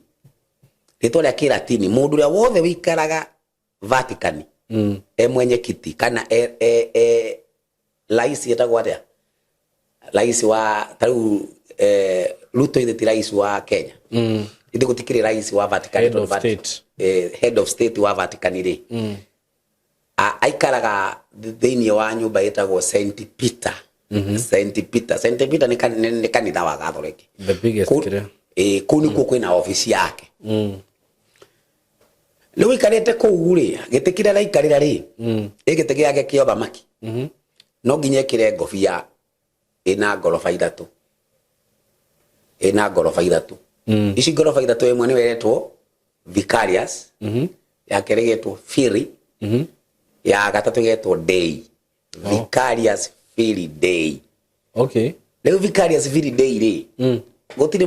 rĩtwa rĩa Kĩlatini. Mũndũ ũrĩa wothe wĩikaraga Vatican, e mwenyekiti kana e rais, etagwo atĩa rais wa tarĩu Ruto ithe ti rais wa Kenya? Ithe gũtikĩrĩ rais wa Vatican. Head tondũ of state. Head of state wa Vatican rĩ, aikaraga thĩinĩ wa nyũmba ĩtagwo St Peter. St Peter, St Peter nĩ kanitha wa Gathoreki. The biggest kĩrĩa. Kũu nĩkuo kwĩna ofici yake. Rĩu aikarĩte kũu rĩ, gĩtĩ kĩrĩa araikarĩra rĩ, ĩ gĩtĩ gĩake kĩa ũthamaki, no nginya ĩkĩre ngobia ĩna ngoroba ithatũ, ĩna ngoroba ithatũ. Ici ngoroba ithatũ, ĩmwe nĩyo ĩretwo Vicarious, ya kerĩ ĩgetwo Filii, ya gatatũ ĩgetwo Dei. Vicarious Filii Dei. Rĩu Vicarious Filii Dei rĩ, gũtirĩ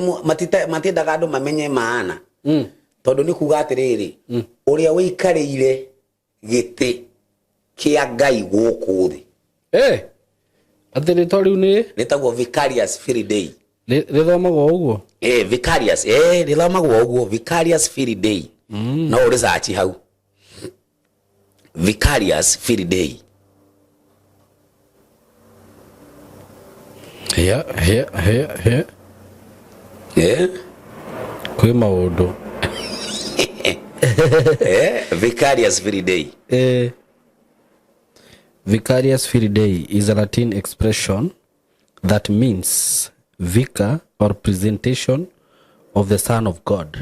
matiendaga andũ mamenye maana, tondũ nĩ kuga atĩrĩrĩ, ũrĩa ũikarĩire gĩtĩ kĩa Ngai gũkũ thĩ. Atĩ rĩtwa rĩu nĩ Rĩtagwo Vicarious Filii Dei. Rĩthomagwo ũguo? Vicarious, rĩthomagwo ũguo, Vicarious Filii Dei. No ũrĩcaci hau, Vicarious Filii Dei. Hĩa hĩa hĩa hĩa. Kwĩ maũndũ. Vicarious Filii Dei. Vicarious Filii Dei is a Latin expression that means vicar or presentation of the Son of God.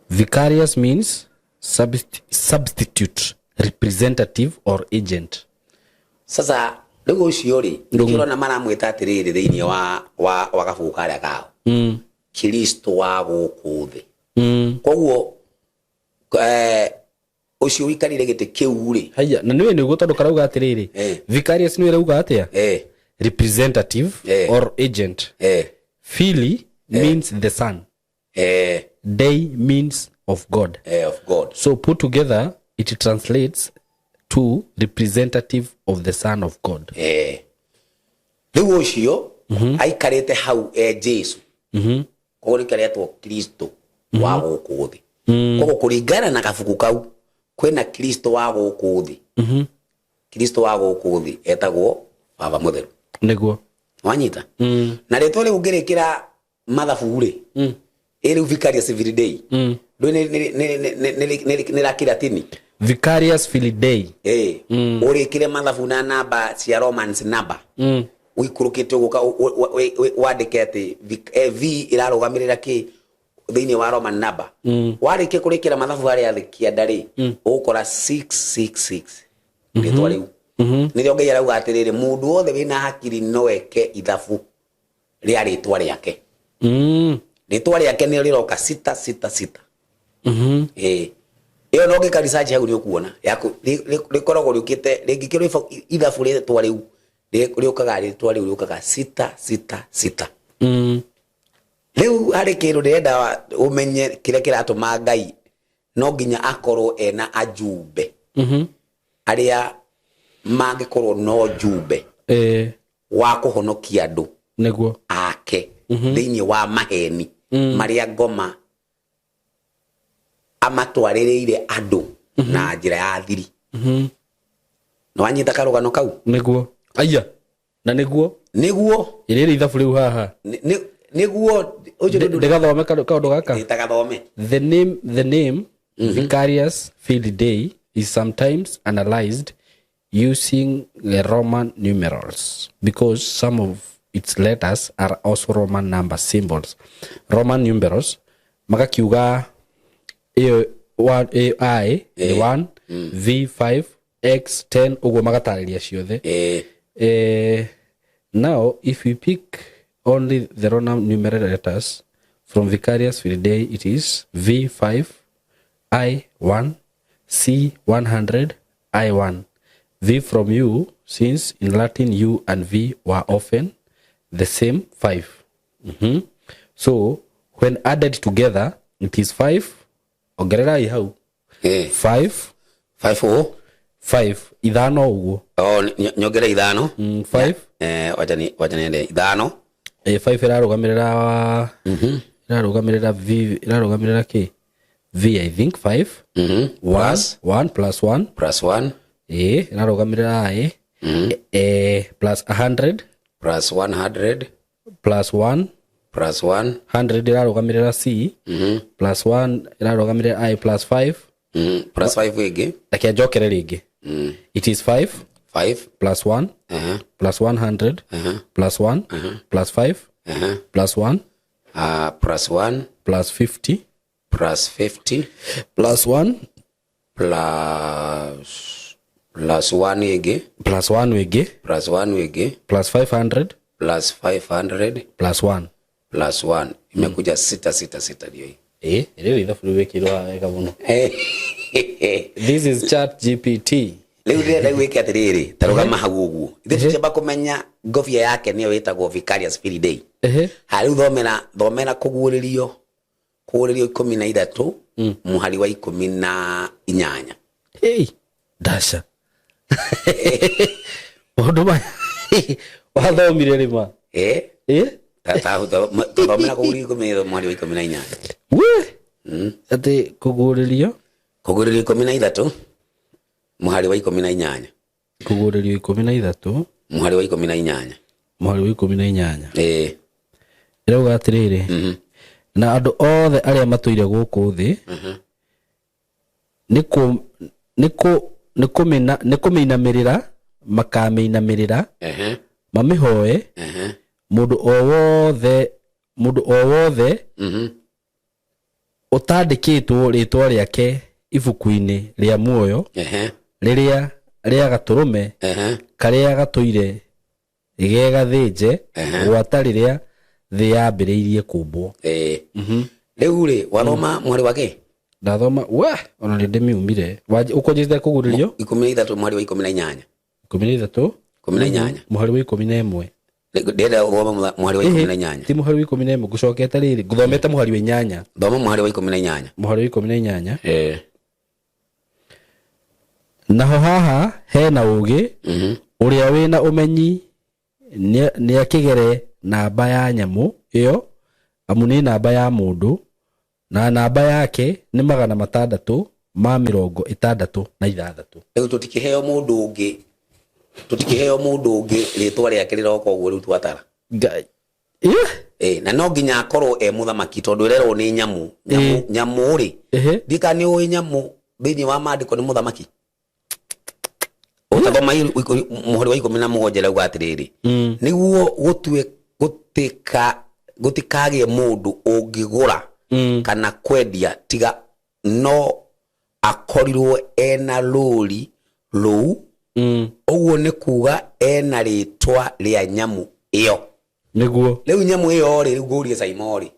Vicarious means substitute, representative or agent. Sasa rĩu ũcio rĩ, nĩkĩo ũrona maramwĩta atĩrĩrĩ thĩinĩ wa gabuku karĩa kao, Kristo wa gũkũ thĩ. Koguo ũcio ũikarĩire gĩtĩ kĩu rĩ. Haya, na nĩwe nĩguo, tondũ karauga atĩrĩrĩ, vicarious nĩwe rauga atĩa? Representative or agent. Filii means the son. Dei means of God. Of God. So put together, it translates to representative of the Son of God. Rĩu ũcio aikarĩte hau e Jesu, koguo nĩkĩo aretwo Kristo wa gũkũ thĩ. Koguo kũringana na kabuku kau, kwĩna Kristo wa gũkũ thĩ. Kristo wa gũkũ thĩ etagwo Baba Mũtheru. Wanyita? Na rĩtwa rĩu ũngĩrĩkĩra mathabu rĩ, ĩ rĩu Vicarious Filii Dei, ndũĩ nĩ ra Kĩlatini. Vicarious Filii Dei. Ũrĩkĩre mathabu na namba cia Romans number, ũikũrũkĩte ũguo, wandĩke atĩ V ĩrarũgamĩrĩra kĩ thĩinĩ wa Roman number. Warĩkia kũrĩkĩra mathabu harĩa thĩ kĩanda rĩ, ũgũkora 666. Rĩtwa rĩu nĩrĩo Ngai arauga atĩrĩrĩ, mũndũ wothe wĩna hakiri no eke ithabu. Rĩa rĩtwa rĩake. Rĩtwa rĩake nĩrĩo rĩroka sita sita sita. Ĩĩ, ĩyo no ngĩka research hau nĩ ũkuona yaku rĩkoragwo rĩũkĩte rĩngĩkĩrwo ithabu rĩtwa rĩu rĩũkaga, rĩtwa rĩu rĩũkaga sita sita sita. Rĩu harĩ kĩndũ ndĩrenda ũmenye kĩrĩa kĩratũma Ngai no nginya akorwo ena ajumbe arĩa mangĩkorwo no jumbe wa kũhonokia andũ ake thĩinĩ wa maheni marĩa ngoma amatwarĩrĩire andũ na njĩra ya thiri. Nĩ wanyita karũgano kau? Nĩguo, aya, na nĩguo. Nĩguo. Ĩrĩrĩ ithabu rĩu haha. Nĩguo ũcio. Ndĩgathome kaũndũ gaka. Ĩtagathome. The name Vicarious Filii Dei is sometimes analyzed using the Roman numerals because some of its letters are also Roman number symbols. Roman numerals magakiuga ĩyo 1 A I nĩ 1 V 5 X 10, ũguo magatarĩria ciothe. Now, if we pick only the Roman numeral letters from Vicarious Filii Dei, it is V5 I1 C100 I1. V from U, since in Latin U and V were often the same 5. So, when added together, it is 5. Ongererai hau. 5. 5 o. 5. Ithano ũguo. O nyongere ithano. 5. Wacha niende ithano. 5 ĩrarũgamĩrĩra V, ĩrarũgamĩrĩra kĩ? V, I think 5. Plus. 1 plus 1. Plus 1. Ĩ ĩrarũgamĩrĩra I. Plus 100. Plus 100. Plus 1. Plus 1. 100 ĩrarũgamĩrĩra C. Plus 1 ĩrarũgamĩrĩra I, plus 5. Plus 5 ĩngĩ. Reke njokere rĩngĩ. It is 5 5 plus 1 plus 100 plus 1 plus 5 plus 1 Plus 1 plus 50 plus 50 plus 1 plus 1 ĩngĩ. Plus 1 ĩngĩ. Plus 1 ĩngĩ. Plus 500 plus 500 plus 1. Plus 1 imekuja sita sita sita, ndio hii. Ĩ rĩu ithabu rĩu wĩkĩirwo wega mũno. This is Chat GPT. Rĩu ndĩrenda gwĩke atĩrĩrĩ, ta rũgama hau ũguo, ithuĩ tũtiamba kũmenya ngobia yake nĩyo ĩtagwo Vicarious Filii Dei. Ha rĩu thomera kũguũrĩrio 13 mũhari wa 18. Hey, ndaca maũndũ maya wathomire rĩ ma? Ĩ ta thomera kũguũrĩrio 13 mũhari wa 18. We atĩ kũguũrĩrio. Kũguũrĩrio 13 mũhari wa 18. Kũguũrĩrio 13 mũhari wa 18. Mũhari wa 18. Ĩ. Ĩrauga atĩrĩrĩ, na andũ othe arĩa matũire gũkũ thĩ nĩ kũmĩinamĩrĩra makamĩinamĩrĩra, mamĩhoe, mũndũ o wothe, mũndũ o wothe ũtandĩkĩtwo rĩtwa rĩake ibuku-inĩ rĩa muoyo rĩrĩa rĩa gatũrũme karĩa gatũire ge gathĩnje gwata rĩrĩa thĩ yambĩrĩirie kũmbwo. Ĩ, rĩu rĩ wathoma mũhari wa kĩ? Ndathoma we ona nĩ ndĩmiumire. Ũkũnjĩte kũgurĩrio. 13 mũhari wa 18. 13. 18. Mũhari wa 11. Ndĩrenda ũthome mũhari wa 18. Ti mũhari wa 11, ngũcokete rĩrĩ ngũthomete mũhari wa inyanya. Thoma mũhari wa 18. Mũhari wa 18. Ĩ. Naho haha hena ũgĩ, ũrĩa wĩna ũmenyi nĩakĩgere namba ya nyamũ ĩyo, amu nĩ namba ya mũndũ, na namba yake nĩ 666. Rĩu tũtikĩheo mũndũ ũngĩ rĩtwa rĩake rĩroka ũguo rĩu twatara. Ngai. Ĩ, na no nginya akorwo e mũthamaki tondũ ĩrerwo nĩ nyamũ nyamũ. Nyamũ rĩ, ndika nĩ ũĩ nyamũ thĩinĩ wa maandĩko nĩ mũthamaki. Ũtathoma mũhari wa 17 rauga atĩrĩrĩ, nĩguo gũtue gũtika gũtikagĩe mũndũ ũngĩgũra kana kwendia tiga no akorirwo ena rũri rũu. Ũguo nĩ kuga ena rĩtwa rĩa nyamũ ĩyo. Nĩguo. Rĩu nyamũ ĩyo rĩ, rĩu ngũrie Saimo rĩ,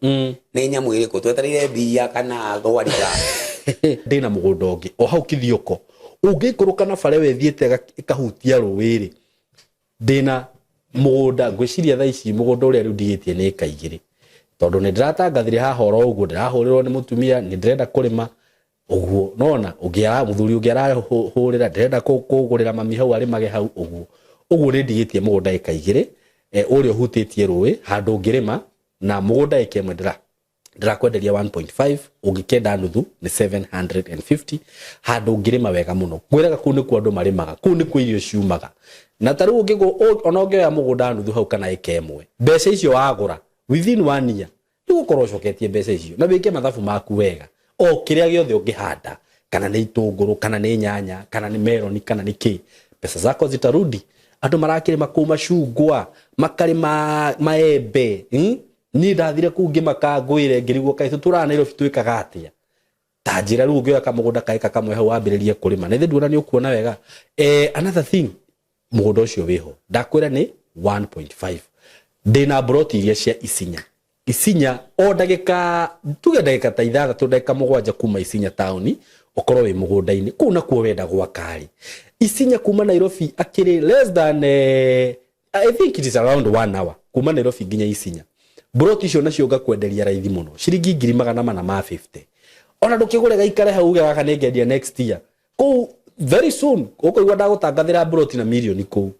nĩ nyamũ ĩrĩkũ? Twetereire mbia kana thwariga? Ndĩna mũgũnda ũngĩ o hau Kithioko, ũngĩikũrũka na bara ĩyo ĩthiĩte ĩkahutia rũĩ rĩ, ndĩna mũgũnda. Ngwĩciria thaa ici mũgũnda ũrĩa rĩu ndigĩtie nĩ ĩka 2, tondũ nĩ ndĩratangathire haha oro ũguo, ndĩrahũrĩrwo nĩ mũtumia, nĩ ndĩrenda kũrĩma ũguo, nona ũngĩ mũthuri ũngĩ arahũrĩra, ndĩrenda kũgũrĩra mami hau arĩmage hau ũguo. Ũguo nĩ ndigĩtie mũgũnda ĩka 2, ũrĩa ũhutĩtie rũĩ, handũ ũngĩrĩma, na mũgũnda ĩka 1 ndĩrakwenderia 1.5, ũngĩkenda nuthu nĩ 750, handũ ũngĩrĩma wega mũno. Ngwĩraga kũu nĩkuo andũ marĩmaga, kũu nĩkuo irio ciumaga. Na ta rĩu ona ũngĩoya mũgũnda nuthu hau kana ĩka 1, mbeca icio wagũra within 1 year nĩ ũgũkorwo ũcoketie mbeca icio, na wĩke mathabu maku wega, o kĩrĩa gĩothe ũngĩhanda, kana nĩ itũngũrũ, kana nĩ nyanya, kana nĩ meroni, kana nĩ kĩ, pesa zako zitarudi. Andũ marakĩrĩma kũu macungwa, makarĩma maembe, Niĩ ndathire kũu ngĩmaka ngwĩre, ngĩrigwo kaĩ tũtũraga Nairobi twĩkaga atĩa. Ta njĩra rĩu ũngĩoya kamũgũnda kaĩka kamwe hau wambĩrĩrie kũrĩma, na ithe nduona nĩ ũkuona wega. Another thing, mũgũnda ũcio wĩho ndakwĩra nĩ 1.5. Ndĩna mburoti iria cia Isinya. Isinya o ndagĩka, tuge ndagĩka ta 6, ndagĩka 7 kuma Isinya taũni, ũkorwo wĩ mũgũnda-inĩ kũu nakuo wenda gwaka rĩ. Isinya kuma Nairobi akĩrĩ less than, I think it is around 1 hour kuma Nairobi nginya Isinya. Mburoti icio nacio ngakwenderia raithi mũno, ciringi ngiri magana mana ma 50. Ona ndũkĩgũre gaikare hau uge gaka nĩngendia next year. Kũu very soon ũkũigua ndagũtangathĩra mburoti na mirioni kũu.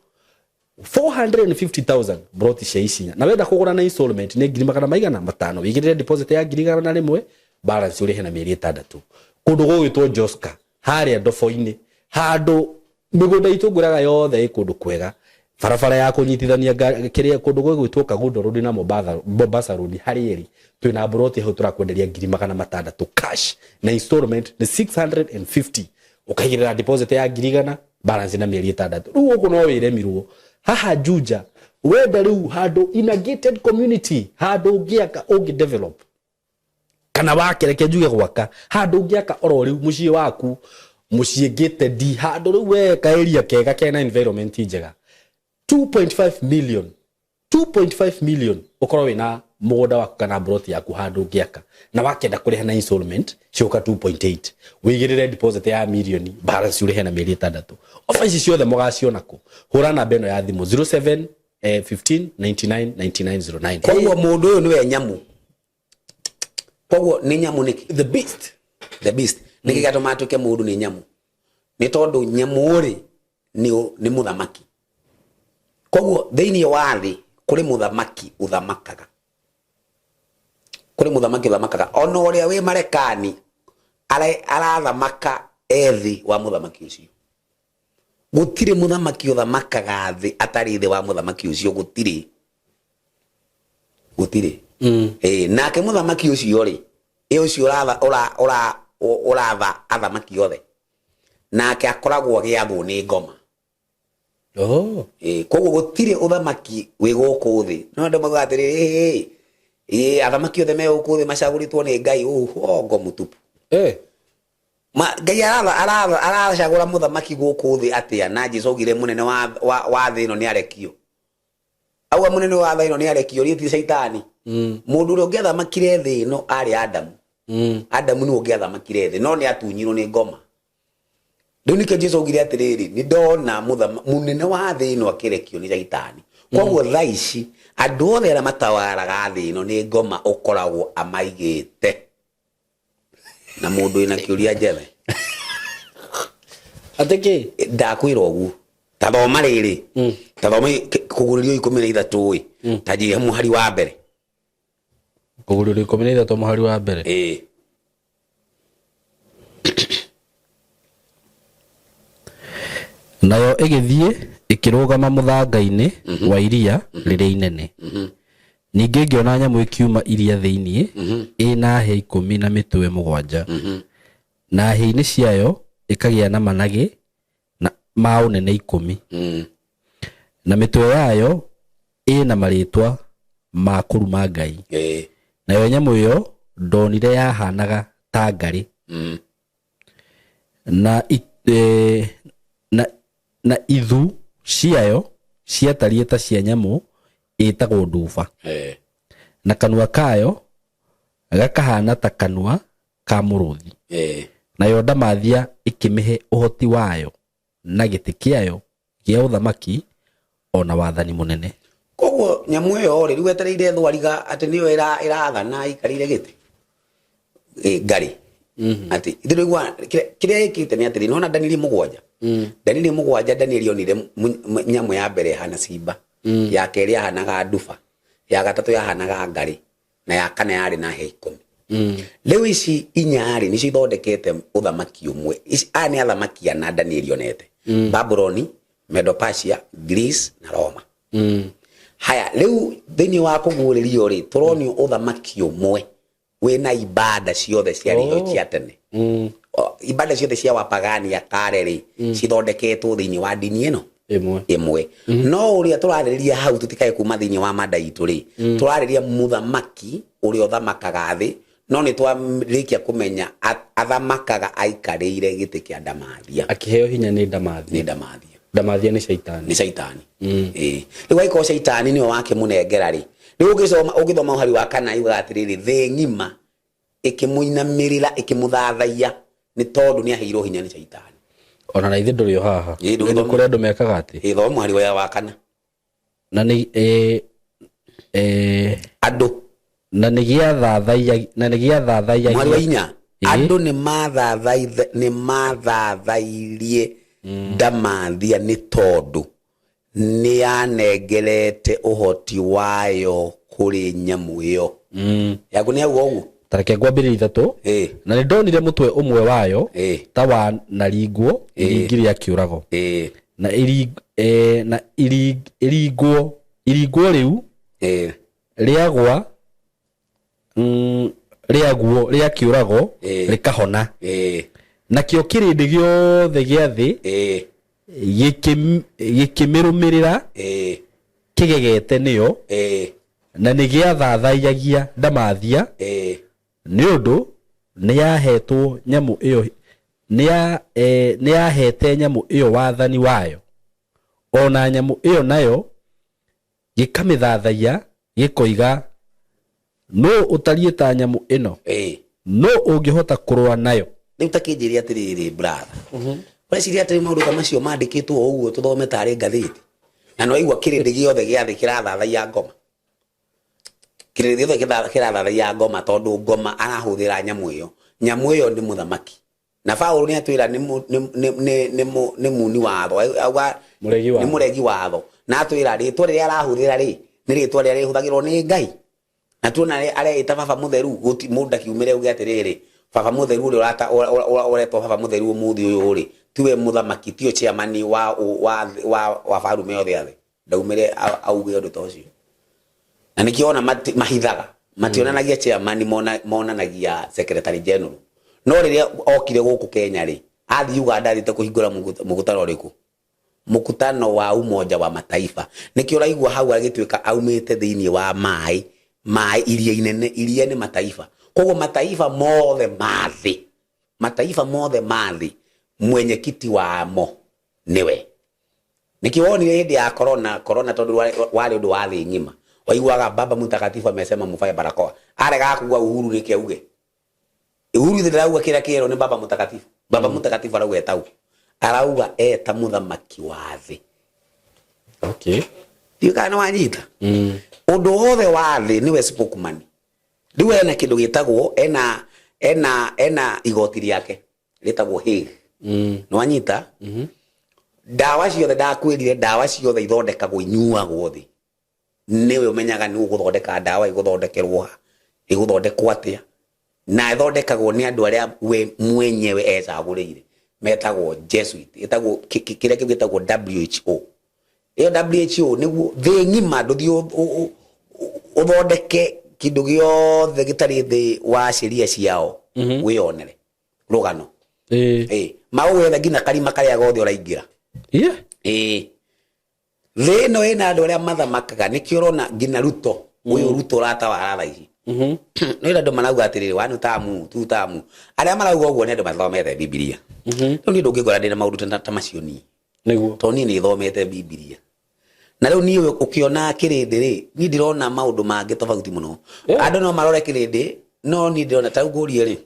450,000 mburoti cia Isinya. Na wenda kũgũra na installment nĩ ngiri magana maigana matano. Wĩigĩrĩre deposit ya ngiri igana rĩmwe, balance ũrĩhe na mĩeri 6. Kũndũ gũgwĩtwo Joska, harĩa Ndobo-inĩ, handũ mĩgũnda itũ ngwĩraga yothe ĩ kũndũ kwega, barabara ya kũnyitithania kĩrĩa kũndũ gũgwĩtwo Kagundo Road na Mombasa Road, harĩ ĩrĩ twĩna mburoti hau tũrakwenderia ngiri magana matandatũ cash, na installment nĩ 650, ũkaigĩrĩra deposit ya ngiri igana, balance na mĩeri 6. Rĩu gũkũ no wĩremirwo haha Juja, wenda rĩu handũ in a gated community, handũ ũngĩaka, ũngĩ develop, kana wake, reke njuge gwaka handũ ũngĩaka oro rĩu mũciĩ waku, mũciĩ gated, handũ rĩu we ka area kega kena environment njega, 2.5 million, 2.5 million ũkorwo wĩna mũgũnda waku kana mburoti yaku handũ ũngĩaka. Na wakenda kũrĩha na installment ciũka 2.8, wĩigĩrĩre deposit ya mirioni, balance ũrĩhe na mĩeri 6. Ofa ici ciothe mũgaciona kũ? Hũra namba ĩno ya thimũ 07 15 99 99 09. Koguo mũndũ ũyũ nĩwe nyamũ. Koguo nĩ nyamũ nĩkĩ? The beast. The beast. Nĩkĩ gĩatũma atuĩke mũndũ nĩ nyamũ? Nĩ tondũ nyamũ rĩ nĩ mũthamaki. Koguo thĩinĩ wa thĩ kũrĩ mũthamaki ũthamakaga. Kũrĩ mũthamaki ũthamakaga. Ona ũrĩa wĩ Marekani arathamaka ethĩ wa mũthamaki ũcio. Gũtirĩ mũthamaki ũthamakaga thĩ atarĩ thĩ wa mũthamaki ũcio, gũtirĩ. Gũtirĩ. Nake mũthamaki ũcio rĩ, ũcio ũratha athamaki othe. Nake akoragwo agĩathwo nĩ ngoma. Koguo gũtirĩ ũthamaki wĩ gũkũ thĩ. No andũ maugaga atĩrĩrĩ, athamaki othe me gũkũ thĩ macagũrĩtwo nĩ Ngai, ũhongo mũtupu. Ngai aracagũra mũthamaki gũkũ thĩ atĩa? Na Jesũ augire mũnene wa thĩ ĩno nĩ arekio. Auga mũnene wa thĩ ĩno nĩ arekio, rĩ ti Caitani. Mũndũ ũrĩa ũngĩathamakire thĩ ĩno arĩ Adamu. Adamu nĩwe ũngĩathamakire thĩ, no nĩ atunyirwo nĩ ngoma. Rĩu nĩkĩo Jesũ augire atĩrĩrĩ, nĩ ndona mũnene wa thĩ ĩno akĩrekio nĩ Caitani. Koguo thaa ici andũ othe arĩa matawaraga thĩ ĩno nĩ ngoma ũkoragwo amaigĩte. Na mũndũ wĩna kĩũria njethe. Atĩ kĩ? Ndakwĩra ũguo. Ta thoma rĩrĩ. Ta thoma kũgũrĩrio 13 ĩ. Ta njĩre mũhari wa mbere. Kũgũrĩrio 13 mũhari wa mbere. Nayo ĩgĩthiĩ ĩkĩrũgama mũthanga-inĩ wa iria rĩrĩa inene. Ningĩ ngĩona nyamũ ĩkiuma iria thĩinĩ, ĩna hĩa 10 na mĩtwe 7. Na hĩa-inĩ ciayo ĩkagĩa na managĩ na ma ũnene 10. Na mĩtwe yayo ĩna marĩtwa ma kũruma Ngai. Nayo nyamũ ĩyo ndonire yahanaga ta ngarĩ. Na na ithu ciayo ciatariĩ ta cia nyamũ Ĩtagwo nduba. Na kanua kayo gakahana ta kanua ka mũrũthi. Nayo ndamathia ĩkĩmĩhe ũhoti wayo na gĩtĩ kĩayo gĩa ũthamaki ona wathani mũnene. Koguo nyamũ ĩyo rĩ, rĩu wetereire thwariga atĩ nĩyo ĩrathana ĩikarĩire gĩtĩ. Ngarĩ. Atĩ ithuĩ tũraigua kĩrĩa ĩkĩte nĩ atĩrĩ, nĩwona Danieli 7. Danieli 7, Danieli onire nyamũ ya mbere ĩhana simba, ya kerĩ yahanaga nduba, ya gatatũ yahanaga ngarĩ, na ya kana yarĩ na hĩa 10. Rĩu ici inya rĩ, nĩcio ithondekete ũthamaki ũmwe. Ici, aya nĩ athamaki ana Danieli onete. Babuloni, Medo-Persia, Greece na Roma. Haya, rĩu thĩinĩ wa kũguũrĩrio rĩ, tũronio ũthamaki ũmwe wĩna ibada ciothe ciarĩ ho cia tene. Ibada ciothe cia wapagani ya kare rĩ, cithondeketwo thĩinĩ wa ndini ĩno ĩmwe. Ĩmwe. No ũrĩa tũrarĩrĩria hau, tũtikae kuma thĩinĩ wa mada itũ rĩ, tũrarĩrĩria mũthamaki ũrĩa ũthamakaga thĩ, no nĩ twarĩkia kũmenya athamakaga aikarĩire gĩtĩ kĩa ndamathia. Akĩheo hinya nĩ ndamathia. Nĩ ndamathia. Ndamathia nĩ caitani. Nĩ caitani. Ĩĩ, rĩu angĩkorwo caitani nĩwe wakĩmũnengera rĩ, rĩu ũngĩsoma, ũngĩthoma ũhari wa kana, yugaga atĩrĩrĩ, thĩ ng'ima ĩkĩmũinamĩrĩra, ĩkĩmũthathaiya, nĩ tondũ nĩ aheirwo hinya nĩ caitani. Ona na ithe ndũrĩ o haha. Ĩĩ, ndũgĩthoma. Nĩ kũrĩ andũ mekaga atĩ. Ĩĩ, thoma mũhari wa kana. Na nĩ andũ na nĩ gĩathathaiya, na nĩ gĩathathaiyagia. Mũhari wa 4. Andũ nĩ mathathairie ndamathia nĩ tondũ nĩ yanengerete ũhoti wayo kũrĩ nyamũ ĩyo. Yaku nĩ yauga ũguo? Tareke ngwambĩrĩria 3. Na nĩ ndonire mũtwe ũmwe wayo ta wa naringwo iringi rĩa kĩũrago. Na iringwo rĩu rĩagwa, rĩaguo rĩa kĩũrago rĩkahona. Nakĩo kĩrĩndĩ gĩothe gĩa thĩ gĩkĩmĩrũmĩrĩra kĩgegete nĩyo, na nĩ gĩathathaiyagia ndamathia nĩ ũndũ nĩ yahetwo nyamũ ĩyo, nĩ yahete nyamũ ĩyo wathani wayo, ona nyamũ ĩyo nayo gĩkamĩthathaiya gĩkoiga, nũ ũtariĩ ta nyamũ ĩno? Nũ ũngĩhota kũrũa nayo? Rĩu ta kĩnjĩre atĩrĩrĩ, brother. Ũreciria atĩ maũndũ ta macio mandĩkĩtwo o ũguo tũthome tarĩ ngathĩti? Na nĩ waigua kĩrĩndĩ gĩothe gĩa thĩ kĩrathathaiya ngoma. Kĩrĩndĩ gĩothe kĩrathathaiya ngoma tondũ ngoma arahũthĩra nyamũ ĩyo. Nyamũ ĩyo nĩ mũthamaki. Na Paũlũ nĩ atwĩra nĩ muni watho. Auga Mũregi watho. Nĩ mũregi watho. Na atwĩra rĩtwa rĩrĩa arahũthĩra rĩ, nĩ rĩtwa rĩrĩa rĩhũthagĩrwo nĩ Ngai. Na tuona areĩta baba mũtheru, gũti mũndũ ndakiumĩre auge atĩrĩrĩ, baba mũtheru ũrĩa ũretwo baba mũtheru ũmũthĩ ũyũ rĩ, tiwe mũthamaki, tiwe chairman wa farume yothe ya thĩ. Ndaumĩre auge ũndũ ta ũcio. Na nĩkĩo ona mahithaga, mationanagia chairman, monanagia secretary general. No rĩrĩa okire gũkũ Kenya rĩ, athiĩ Uganda athiĩte kũhingũra mũkutano ũrĩkũ? Mkutano wa Umoja wa Mataifa. Nĩkĩo ũraigua hau agĩtuĩka aumĩte thĩinĩ wa maĩ, maĩ iria inene, iria nĩ mataifa. Koguo mataifa mothe ma thĩ, mataifa mothe ma thĩ, mwenyekiti wamo nĩwe. Nĩkĩo wonire hĩndĩ ya corona, corona tondũ warĩ ũndũ wa thĩ ng'ima. Waiguaga Baba Mtakatifu amesema mũvae barakoa. Aregaga kuga Uhuru nĩkĩ auge? Uhuru ithe ndarauga kĩrĩa kĩerwo nĩ Baba Mtakatifu. Baba Mtakatifu arauga etau. Arauga eta mũthamaki wa thĩ. Ndiũĩ kana nĩ wanyita. Ũndũ wothe wa thĩ nĩwe spokesman. Rĩu ena kĩndũ gĩtagwo, ena igoti rĩake rĩtagwo Hague. Nĩ wanyita? Ndawa ciothe ndakwĩrire, ndawa ciothe ithondekagwo inyuagwo thĩ. Nĩwe ũmenyaga nĩ ũgũthondeka ndawa, ĩgũthondekerwo ha, ĩgũthondekwo atĩa, na ĩthondekagwo nĩ andũ arĩa we mwenyewe ecagũrĩire, metagwo Jesuit, ĩtagwo kĩrĩa kĩu gĩtagwo WHO. Ĩyo WHO nĩguo thĩ ng'ima, ndũthiĩ ũthondeke kĩndũ gĩothe gĩtarĩ thĩ wa sheria ciao, wĩyonere rũgano. Magũgwetha nginya karima karĩa gothe ũraingĩra. Thĩ ĩno ĩna andũ arĩa mathamakaga, nĩkĩo ũrona nginya Ruto, ũyũ Ruto ũratawara thaa ici. Nĩ andũ marauga atĩrĩrĩ, one term, two term. Arĩa marauga ũguo nĩ andũ mathomete Bibilia. Rĩu niĩ ndũngĩngora ndĩna maũndũ ta macio niĩ. Tondũ niĩ nĩ thomete Bibilia. Na rĩu niĩ ũkĩona kĩrĩndĩ rĩ, niĩ ndĩrona maũndũ mangĩ tofauti mũno. Andũ no marore kĩrĩndĩ, no niĩ ndĩrona ta rĩu ngũrie rĩ,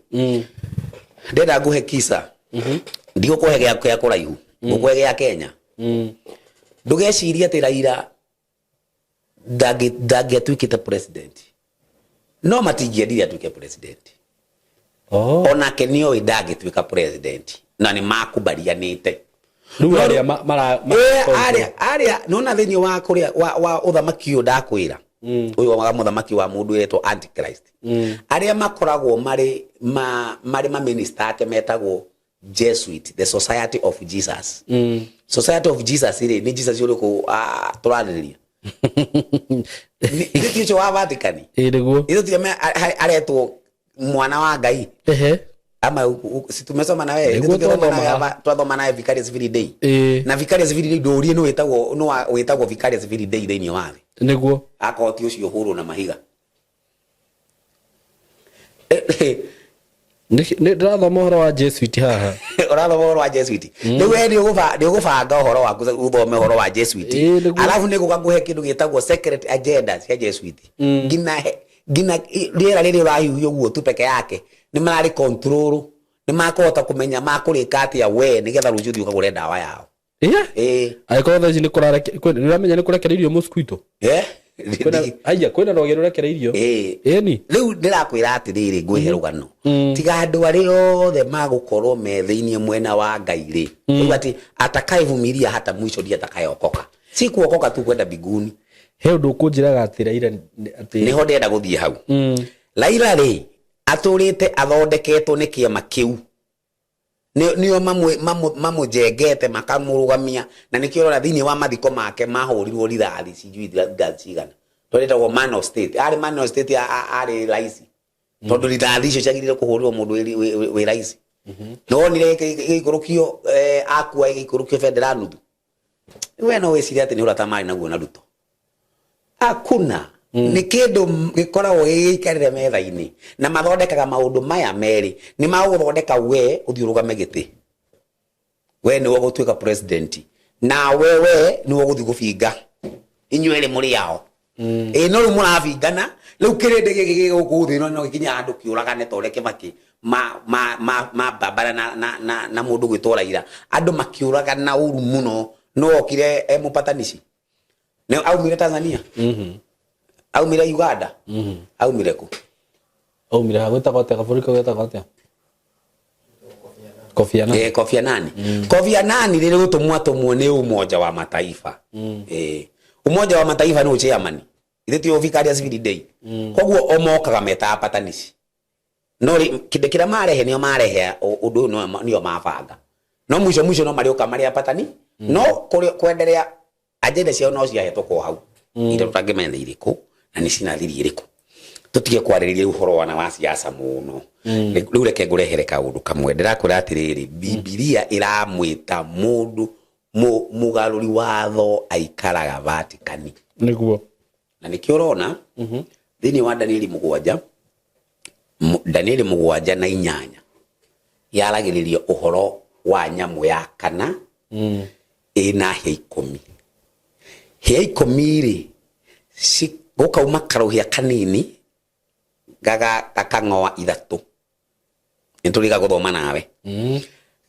ndĩrenda ngũhe kisa, ndigũkũhe gĩa gĩa kũraihu, ngũkũhe gĩa Kenya. Ndũgecirie atĩ Raila ndangĩatuĩkĩte president, no matingĩendire atuĩke president. Onake nĩoĩ ndangĩtuĩka president na nĩ makubalianĩte. Rĩu No arĩa arĩa arĩa nona thĩinĩ wa kũrĩa wa ũthamaki ũyũ ndakwĩra, ũyũ wa mũthamaki wa mũndũ wĩtwo Antichrist, arĩa makoragwo marĩ marĩ maminista ake metagwo Jesuit, the Society of Jesus. Society of Jesus rĩ, nĩ Jesus ũrĩkũ tũrarĩrĩria? Nĩ ti ũcio wa Vatican? Ĩ nĩguo. Ithuĩ ti aretwo mwana wa Ngai? Ehe. Ama si tumesoma na wewe? Nĩguo. Ithuĩ tũgĩthoma nawe. Twathomaga. Twathoma nawe Vicarious Filii Dei. Ĩ. Na Vicarious Filii Dei, ndũrie nĩ wĩtagwo, nĩ wĩtagwo Vicarious Filii Dei thĩinĩ wa thĩ. Nĩguo. Akorwo ti ũcio, hũrwo na mahiga. Nĩ ndĩrathoma ũhoro wa Jesuit haha. Ũrathoma ũhoro wa Jesuit rĩu? We nĩ ũgũbanga ũhoro waku ũthome ũhoro wa Jesuit. Ĩ, nĩguo. Alafu nĩ gũka ngũhe kĩndũ gĩtagwo secret agenda cia Jesuit, nginya rĩera rĩrĩ ũrahiũhia ũguo tu peke yake nĩ mararĩ control, nĩ makũhota kũmenya makũrĩka atĩa we nĩgetha rũciũ ũthiĩ ũkagũre ndawa yao. Ĩ. Angĩkorwo thaa ici nĩ nĩ ũramenya nĩ kũrekereirio mosquito. Eh? Kwĩna haiya, kwĩna rwagĩ rũrekereirio. Ĩ. Ĩni. Rĩu ndĩrakwĩra atĩrĩrĩ, ngwĩhe rũgano. Tiga andũ arĩa othe magũkorwo me thĩinĩ mwena wa Ngai rĩ, rĩu atĩ atakayevumilia hata mwisho ndiye atakayeokoka. Si kuokoka tu kwenda mbinguni. He ũndũ ũkũnjĩraga atĩ Raila atĩ Nĩho ndĩrenda gũthiĩ hau. Raila rĩ, atũrĩte athondeketwo nĩ kĩama kĩu. Nĩo mamũjengete makamũrũgamia, na nĩkĩo ũrona thĩinĩ wa mathiko make mahũrirwo rithathi sijui rithathi cigana. Tondũ man of state, arĩ man of state, arĩ raisi, tondũ rithathi icio ciagĩrĩire kũhũrĩrwo mũndũ wĩ raisi. Nĩwonire gĩikũrũkio, akua gĩikũrũkio bendera nuthu. We no wĩcirie atĩ nĩ ũrata marĩ naguo na Ruto? Hakuna. Nĩ kĩndũ gĩkoragwo gĩgĩikarĩre metha-inĩ na mathondekaga maũndũ maya merĩ. Nĩ magũthondeka we ũthiĩ ũrũgame gĩtĩ, we nĩwe ũgũtuĩka president, nawe we nĩwe ũgũthiĩ gũbinga. Inyuĩ erĩ mũrĩ ao. Ĩ, no rĩu mũrabingana. Rĩu kĩrĩndĩ gĩkĩ gĩ gũkũ thĩ no gĩkinye handũ kĩũragane ta ũrĩa Kĩbakĩ ma mbambara na mũndũ gwĩtwo Raila, andũ makĩũragana ũru mũno. No okire e mũpatanishi. Nĩ aumire Tanzania, aumire Uganda, aumire kũ? Aumire ha gwĩtagwo atĩa, gabũrũri kau getagwo atĩa? Kofi Annan. Eh, Kofi Annan. Kofi Annan rĩrĩ gũtũmwo atũmwo nĩ Umoja wa Mataifa. Eh, Umoja wa Mataifa nĩ chairman, ithe ti Vicarious Filii Dei. Koguo o mokaga meta apatanishi, no kĩndũ kĩrĩa marehe nĩo marehe ũndũ ũyũ nĩo mabanga, no mwisho mwisho no marĩũka marĩ apatani, no kwenderea agenda ciao no ciahetũkwo hau, iria tũtangĩmenya nĩ irĩkũ na nĩ cina thiri ĩrĩkũ. Tũtige kwarĩrĩria ũhoro wana wa siasa mũno. Rĩu reke ngũrehere kaũndũ kamwe. Ndĩrakwĩra atĩrĩrĩ, Bibilia ĩramwĩta mũndũ mũgarũri watho aikaraga Vatikani. Nĩguo. Na nĩkĩo ũrona thĩinĩ wa Danieli 7, Danieli 7:8 yaragĩrĩria ũhoro wa nyamũ ya kana ĩna hĩa 10. Hĩa 10 rĩ, gũkauma karũhĩa kanini gakang'oa ithatũ. Nĩ tũrĩga gũthoma nawe.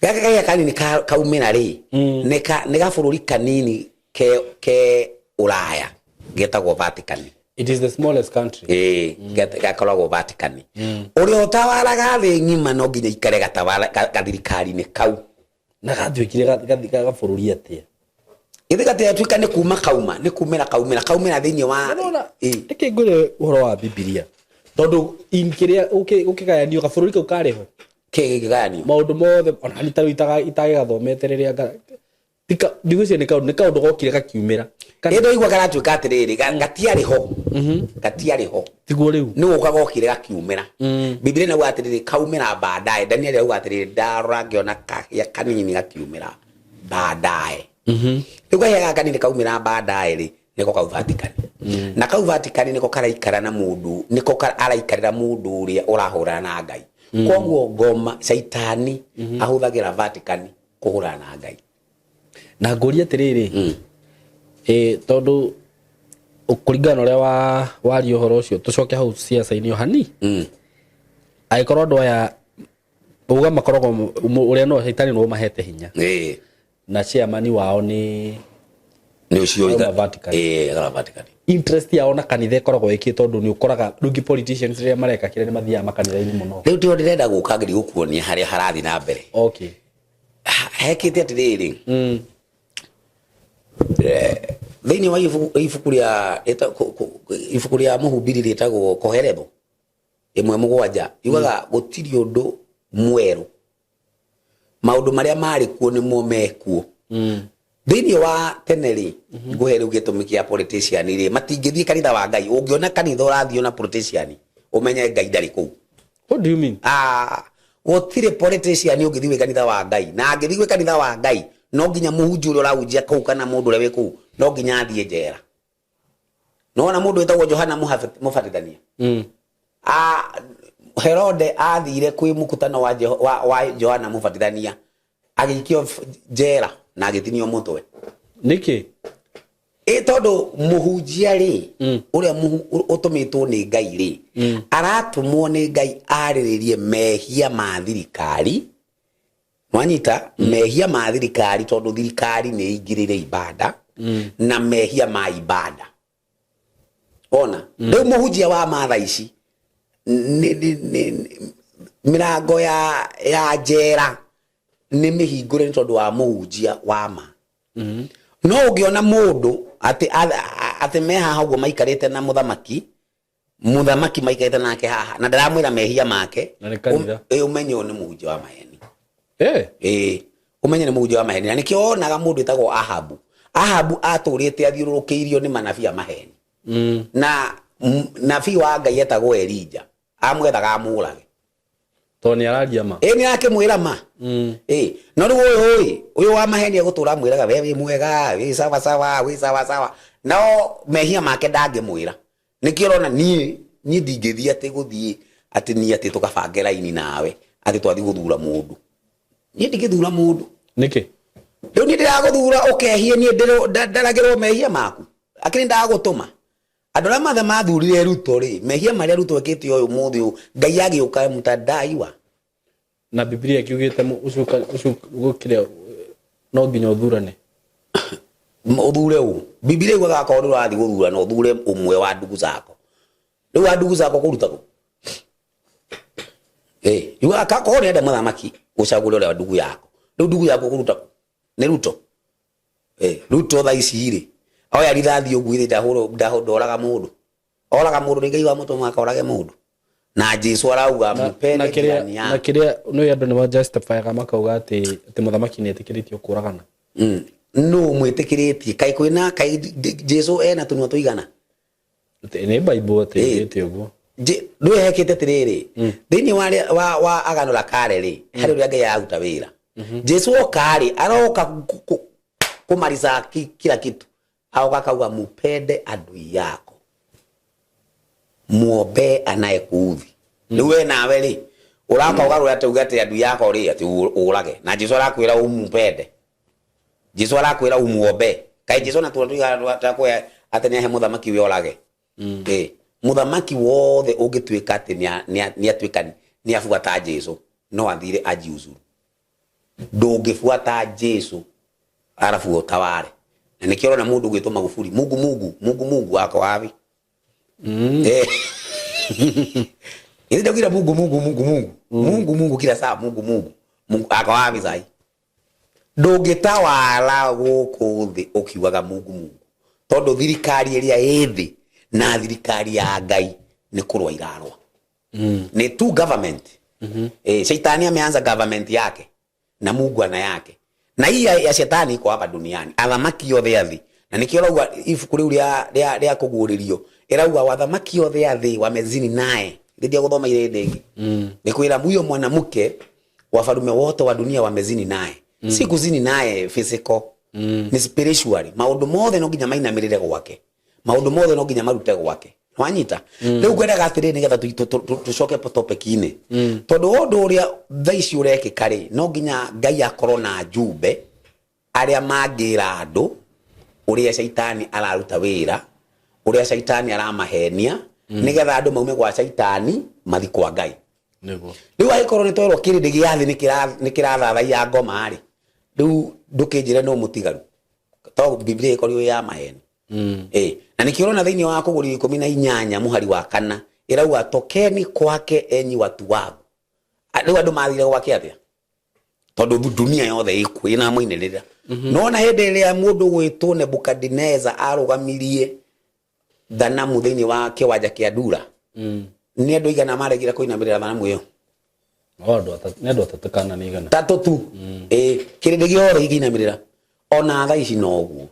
Gaka kahĩa kanini kaumĩra rĩ, nĩ gabũrũri kanini ke Ũraya getagwo Vatican. It is the smallest country. Ĩĩ, gakoragwo Vatican. Ũrĩa ũtawaraga thĩ ng'ima no nginya ikare gatawara gathirikari-inĩ kau. Na gatuĩkire gabũrũri atĩa? Githĩ gatiatuĩka nĩ kuma kauma, nĩ kumĩra kaumĩra, kaumĩra thĩinĩ wa Nĩwona, Ĩĩ. Reke ngwĩre ũhoro wa Bibilia, tondũ in kĩrĩa gũkĩgayanio gabũrũri kau karĩ ho. Kĩ gĩkĩgayanio? Maũndũ mothe ona nĩ tarĩu itagĩgathomete rĩrĩa ndigwĩciria nĩ kaũndũ gokire gakiumĩra. Ĩ, ndũigua karatuĩka atĩrĩrĩ, gatiarĩ ho, gatiarĩ ho. Tiguo rĩu. Nĩ gũka gokire gakiumĩra. Bibilia inauga atĩrĩrĩ, kaumĩra baadaye. Daniel auga atĩrĩrĩ, ndarora ngĩona kahĩa kanini gakiumĩra baadaye. Rĩu kahĩa gaka kanini kaumĩra baadaye rĩ, nĩko kau Vatican. Na kau Vatican nĩko karaikara na mũndũ, nĩko araikarĩra mũndũ ũrĩa ũrahũrana na Ngai. Koguo ngoma caitani ahũthagĩra Vatican kũhũrana na Ngai. Na ngũria atĩrĩrĩ, Ĩ tondũ kũringana na ũrĩa wa waria ũhoro ũcio tũcoke hau ciaca-inĩ o hani angĩkorwo andũ aya uga makoragwo ũrĩa no caitani nĩwe ũmahete hinya Ĩĩ. na chairman wao nĩ nĩ ũcio Auma ika- Vatican. Ĩĩ, agara Vatican. Interest yao na kanitha ĩkoragwo ĩkĩ? Tondũ nĩ ũkoraga rĩngĩ politicians rĩrĩa mareka kĩrĩa nĩ mathiaga makanitha-inĩ mũno. Rĩu tio ndĩrenda gũka ngĩthiĩ gũkuonia harĩa harathiĩ na mbere. Hekĩte atĩrĩrĩ, thĩinĩ wa ibuku rĩa ibuku rĩa mũhubiri rĩtagwo Koheletho 1:7 yugaga gũtirĩ ũndũ mwerũ, maũndũ marĩa marĩ kuo nĩmo mekuo thĩinĩ wa tene rĩ. Ngũhe rĩu gĩtũmi kĩa politician rĩ matingĩthiĩ kanitha wa Ngai. Ũngĩona kanitha ũrathiĩ na politician, ũmenye Ngai ndarĩ kũu. What do you mean? Ah, gũtirĩ politician ũngĩthiĩ gwĩ kanitha wa Ngai, na angĩthiĩ gwĩ kanitha wa Ngai no nginya mũhunjia ũrĩa ũrahunjia kũu kana mũndũ ũrĩa wĩ kũu no nginya athiĩ njera. Nona mũndũ wĩtagwo Johana Mũbatithania, ah, Herode athire kwĩ mũkutano wa Johana Mũbatithania, agĩikio njera na agĩtinio mũtwe. Nĩkĩ? Ĩ tondũ mũhunjia rĩ, ũrĩa ũtũmĩtwo nĩ Ngai rĩ, aratũmwo nĩ Ngai arĩrĩrie mehia ma thirikari. Nwanyita mehia ma thirikari, tondũ thirikari nĩ ĩingĩrĩire ibada na mehia ma ibada. Ona rĩu mũhunjia wa matha ici mĩrango ya njera nĩ mĩhingũre nĩ tondũ wa mũhunjia wa ma. No ũngĩona mũndũ atĩ me haha ũguo maikarĩte na mũthamaki maikarĩte nake haha na ndaramwĩra mehia make, Na nĩ kanitha. Ũmenye ũyũ nĩ mũhunjia wa maheni. Eh. Ĩĩ, ũmenye nĩ mũhunjia wa maheni. Na nĩkĩo wonaga mũndũ wĩtagwo Ahabu. Ahabu atũrĩte athiũrũrũkĩirio nĩ manabii a maheni, na nabii wa Ngai etagwo Elija amwethaga amũrage. Tondũ nĩ araria ma. Ĩ, nĩ akĩmwĩra ma. Ĩ, no rĩu ũyũ ĩ ũyũ wa maheni egũtũra amwĩraga we wĩ mwega, wĩ sawa sawa, wĩ sawa sawa, no mehia make ndangĩmwĩra. Nĩkĩo ũrona niĩ ndingĩthiĩ atĩ gũthiĩ atĩ niĩ atĩ tũkabange raini nawe atĩ twathiĩ gũthura mũndũ. Niĩ ndingĩthura mũndũ. Nĩkĩ? Rĩu niĩ ndĩragũthura ũkehie, niĩ ndaragĩrwo mehia maku akĩrĩ ndagũtũma. Andũ arĩa mathe mathurire Ruto rĩ, mehia marĩa Ruto ekĩte ũyũ mũthĩ ũyũ Ngai agĩũka mtadaiwa. Na Bibilia kiugĩte ũcio no nginya ũthurane. Ũthure ũ? Bibilia yugaga akorwo nĩ ũrathiĩ gũthurana ũthure ũmwe wa ndugu zako. Rĩu wa ndugu zako kũruta kũ? Ĩ, yugaga akorwo ũrenda mũthamaki ũcagũre ũrĩa wa ndugu yako. Rĩu ndugu yaku kũruta kũ? Nĩ Ruto. Ĩ, Ruto thaa ici rĩ, oya rithathi ũguo ithĩ ndoraga mũndũ, oraga mũndũ nĩ Ngai wamũtũma akorage mũndũ? Na Jesu arauga mpende na kĩrĩa jirani na yako. Kĩrĩa nĩ andũ nĩ majustifyaga makauga atĩ mũthamaki nĩ etĩkĩrĩtio kũragana. Nũ mwĩtĩkĩrĩtie? Kaĩ kwĩna kaĩ Jesu ena tũnua tũigana? Atĩ nĩ Bible atĩ ĩgĩte ũguo. Ndwĩhekĩte atĩrĩrĩ, thĩinĩ wa agano la kale rĩ, harĩ ũrĩa Ngai araruta wĩra. Jesu oka rĩ, aroka kũmaliza kila kitu. Aoka akauga mupende adui yako, muombe anayekuudhi. Rĩu we nawe rĩ, ũraka ũgarũra atĩ uge atĩ adui yako rĩ atĩ ũrage, na Jesu arakwĩra umupende, Jesu arakwĩra umuombe. Kaĩ Jesu na tũrĩa tũigana atĩ nĩ ahe mũthamaki wĩ orage? Ĩ, mũthamaki wothe ũngĩtuĩka atĩ nĩatuĩka nĩabuata Jesu no athire ajiuzuru. Ndũngĩbuata Jesu arabu ũtaware. Na nĩkĩo ũrona mũndũ ũgwĩtwo Magufuli, Mungu Mungu Mungu Mungu wako wapi? Eh. Ĩndĩ ndaugire Mungu Mungu Mungu Mungu Mungu Mungu kila saa, Mungu Mungu Mungu ako wapi sai? Ndũngĩtawara gũkũ thĩ ũkiugaga Mungu Mungu, tondũ thirikari ĩrĩa ĩ thĩ na thirikari ya Ngai nĩ kũrũa irarũa. Ni two government. Shaitani ameanza government yake na Mungu ana yake, na hii ya shetani iko hapa duniani, athamaki othe a thĩ. Na nĩkĩo rauga ibuku rĩu rĩa kũguũrĩrio ĩrauga wathamaki othe a thĩ wamezini naye. Rĩrĩa gũthoma irĩndĩ ĩngĩ nĩ kwĩra huyo mwanamke wafalume wote wa dunia wamezini naye. Si kuzini naye physical, ni spiritually. Maũndũ mothe no nginya mainamĩrĩre gwake, maũndũ mothe no nginya marute gwake. Wanyita? Rĩu ngwendaga atĩrĩrĩ, nĩgetha tũcoke topic-inĩ, tondũ ũndũ ũrĩa thaa ici ũrekĩka rĩ, no nginya Ngai akorwo na njumbe arĩa mangĩra andũ. Ũrĩa caitani araruta wĩra, ũrĩa caitani aramahenia, nĩgetha andũ maume gwa caitani mathi kwa Ngai. Nĩguo. Rĩu angĩkorwo nĩ twerwo kĩrĩndĩ gĩa thĩ nĩ kĩrathathaiya ngoma rĩ, rĩu ndũkĩnjĩre nũ mũtigaru, to Biblia ĩkorirwo ya maheni. Na nĩkĩo ũrona thĩinĩ wa Kũgũrio 18 mũhari wa 4 ĩrauga tokeni kwake enyi watu wangu. Rĩu andũ mathire gwake atĩa? Tondũ dunia yothe ĩkuo ĩna moinĩrĩra. Nona hĩndĩ ĩrĩa mũndũ gwĩtwo Nebukadineza arũgamirie thanamu thĩinĩ wa kĩwanja kĩa Dura, nĩ andũ igana maregire kũinamĩrĩra thanamu ĩyo? No andũ atatũ, nĩ andũ atatũ kana nĩ igana? Tatũ tu. Kĩrĩndĩ gĩothe gĩkĩinamĩrĩra. Ona thaa ici noguo.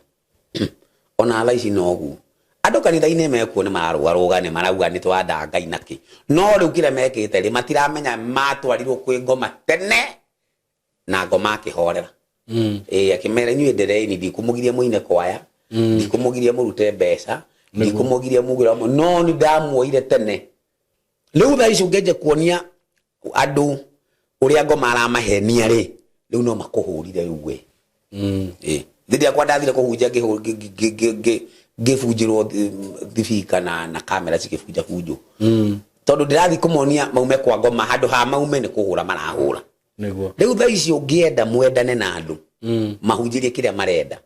Ona thaa ici noguo. Andũ kanitha-inĩ mekuo nĩ mararũgarũga, nĩ marauga nĩ twanda Ngai na kĩ. No rĩu kĩrĩa mekĩte rĩ, matiramenya matwarirwo kwĩ ngoma tene na ngoma akĩhorera. Akĩmera inyuĩ ndereini, ndikũmũgiria mũine kwaya, ndikũmũgiria mũrute mbeca, ndikũmũgiria mugĩre, no nĩ ndamuoire tene. Rĩu thaa ici ũngĩanjia kuonia andũ ũrĩa ngoma aramahenia rĩ, rĩu no makũhũrire rĩu we. Hĩndĩ yakwa ndathire kũhunjia ngĩbunjĩrwo thibika na kamera cikĩbunja bunjwo. Tondũ ndĩrathiĩ kũmonia maume kwa ngoma, handũ ha maume nĩ kũhũra marahũra. Nĩguo. Rĩu thaa ici ũngĩenda mwendane na andũ, mahunjĩrie kĩrĩa marenda.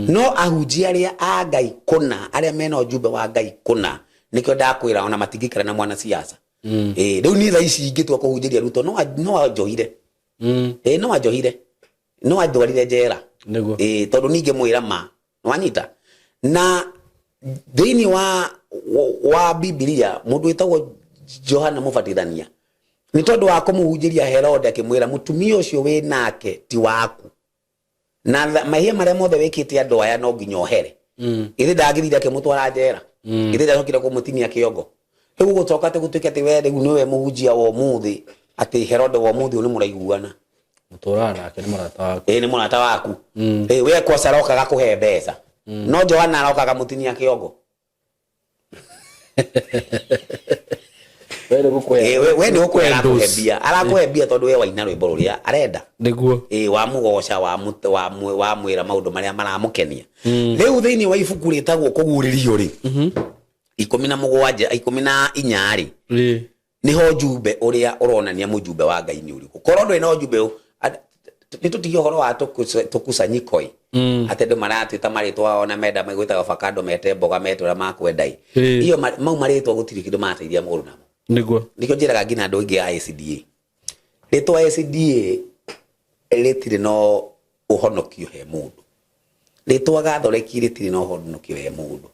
No ahunjia arĩa a Ngai kũna, arĩa mena ũjumbe wa Ngai kũna, nĩkĩo ndakwĩra ona matingĩikara na mwanasiasa. Rĩu niĩ thaa ici ingĩtua kũhunjĩria Ruto, no anjohire. No anjohire. No andwarire njera. Nĩguo. Tondũ ningĩ mwĩra ma, wanyita. Na thĩinĩ wa Biblia mũndũ wĩtagwo Johana Mũbatithania nĩ tondũ wa kũmũhunjĩria Herode akĩmwĩra mũtumia ũcio wĩ nake ti waku, na mahia marĩa mothe wĩkĩte andũ aya no nginya ohere. Ithe ndagĩthire akĩmũtwara njera. Ithe ndacokire kũmũtinia kĩongo. Rĩu gũcoka atĩ gũtuĩke atĩ we rĩu nĩwe mũhunjia wa ũmũthĩ, atĩ Herode wa ũmũthĩ ũyũ nĩ mũraiguana. Mũtũraga nake nĩ mũrata waku. Nĩ mũrata waku. We kwaca arokaga kũhe mbeca. No Johana arokaga mũtinia kĩongo. We nĩ gũkũhe. We nĩ gũkũhe arakũhe Endorse. mbia. Arakũhe mbia tondũ we waina rwĩmbo rũrĩa arenda. Nĩguo. Wamũgoca, wamwĩra maũndũ marĩa maramũkenia. Rĩu thĩinĩ wa ibuku rĩtagwo Kũguũrĩrio rĩ, 17, 14 rĩ, nĩho njumbe ũrĩa ũronania mũjumbe wa Ngai nĩ ũrĩkũ. Korwo ndũrĩ na ũjumbe nĩ tũtige ũhoro wa tũkusanyiko ĩ. Atĩ andũ maratwĩta marĩtwa ona menda gwĩtaga avocado, mete mboga, mete ũrĩa makwenda ĩ. Iyo mau marĩtwa gũtirĩ kĩndũ marateithia mũndũ namo. Nĩguo. Nĩkĩo njĩraga nginya andũ aingĩ a SDA. Rĩtwa SDA rĩtirĩ na ũhonokio he mũndũ. Rĩtwa Gathoreki rĩtirĩ na ũhonokio he mũndũ.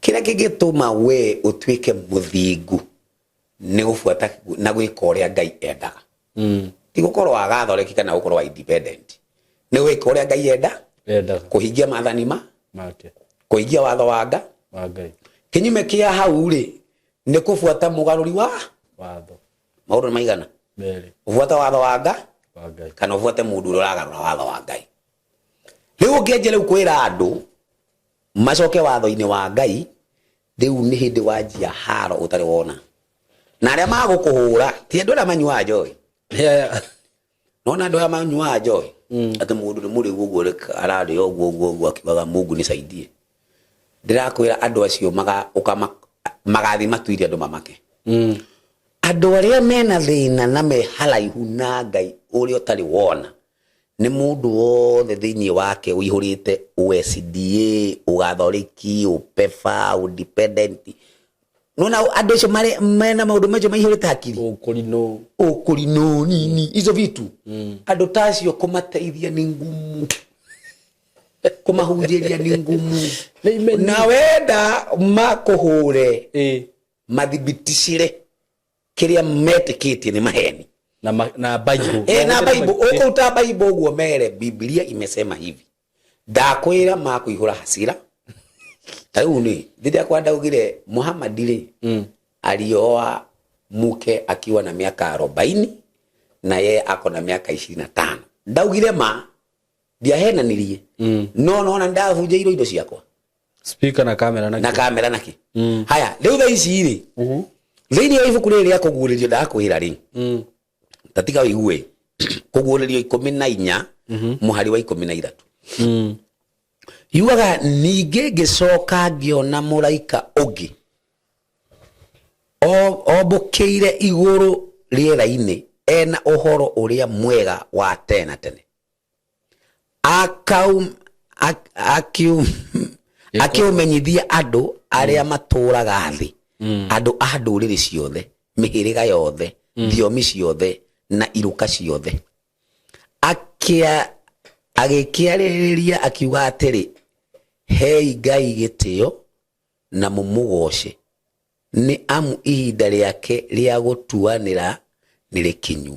Kĩrĩa kĩngĩtũma we ũtuĩke mũthingu nĩ gũbuata na gwĩka ũrĩa Ngai endaga. Ti gũkorwo wa Gathoreki kana gũkorwo wa independent. Nĩ gwĩka ũrĩa Ngai enda, Endaga. kũhingia maathani ma make, kũhingia watho wa Ngai. Wa Ngai. Kinyume kĩa hau rĩ, nĩ kũbuata mũgarũri wa watho. Maũndũ nĩ maigana? Merĩ. Ũbuate watho wa Ngai Wa Ngai. kana ũbuate mũndũ ũrĩa ũragarũra watho wa Ngai. Rĩu ũngĩanjia rĩu kwĩra andũ macoke watho-inĩ wa Ngai, rĩu nĩ hĩndĩ wanjia haro ũtarĩ wona. Na arĩa magũkũhũra ti andũ arĩa manyuaga njohi. Nona andũ aya manyuaga njohi, atĩ mũndũ nĩ mũrĩu ũguo reka ararĩa ũguo ũguo ũguo akiugaga Mungu nisaidie. Ndĩrakwĩra andũ acio magathiĩ matuire andũ mamake. Andũ arĩa mena thĩna na me haraihu na Ngai ũrĩa ũtarĩ wona, nĩ mũndũ wothe thĩinĩ wake ũihũrĩte USDA, ũgathoreki, ũpefa, independent. Nona andũ acio mena maũndũ macio maihũrĩte hakiri. Ũkũrinũ. Ũkũrinũ nini, hizo vitu. Andũ ta acio kũmateithia nĩ ngumu. Kũmahunjĩria nĩ ngumu. Nĩ imeni. Na wenda makũhũre, mathibitishire kĩrĩa metĩkĩtie nĩ maheni. Na na Bible. Na Bible. Ũkũruta Bible ũguo mere Biblia imesema hivi. Ndakwĩra makũihũra hasira. Ta rĩu nĩ, rĩrĩa kwa ndaugire Muhammad rĩ, alioa mke akiwa na miaka 40 na yeye ako na miaka 25. Ndaugire ma, ndiahenanirie. No nona ndabunjĩirwo indo ciakwa. Speaker na kamera na Na kĩ. kamera na kĩ. Haya, rĩu thaa ici rĩ, thĩinĩ wa ibuku rĩrĩ rĩa kũguũrĩrio ndakwĩra rĩ, ta tiga ũigue, kũguũrĩrio 14, mũhari wa 13. Yugaga ningĩ ngĩcoka ngĩona mũraika ũngĩ ombũkĩire igũrũ rĩera-inĩ ena ũhoro ũrĩa mwega wa tene na tene, akĩũmenyithia andũ arĩa matũũraga thĩ, andũ a ndũrĩrĩ ciothe, mĩhĩrĩga yothe, thiomi ciothe na iruka ciothe. Agĩkĩarĩrĩria akiuga atĩrĩ, hei Ngai gĩtĩo na mũmũgooce, nĩ amu ihinda rĩake rĩa gũtuanĩra nĩ rĩkinyu.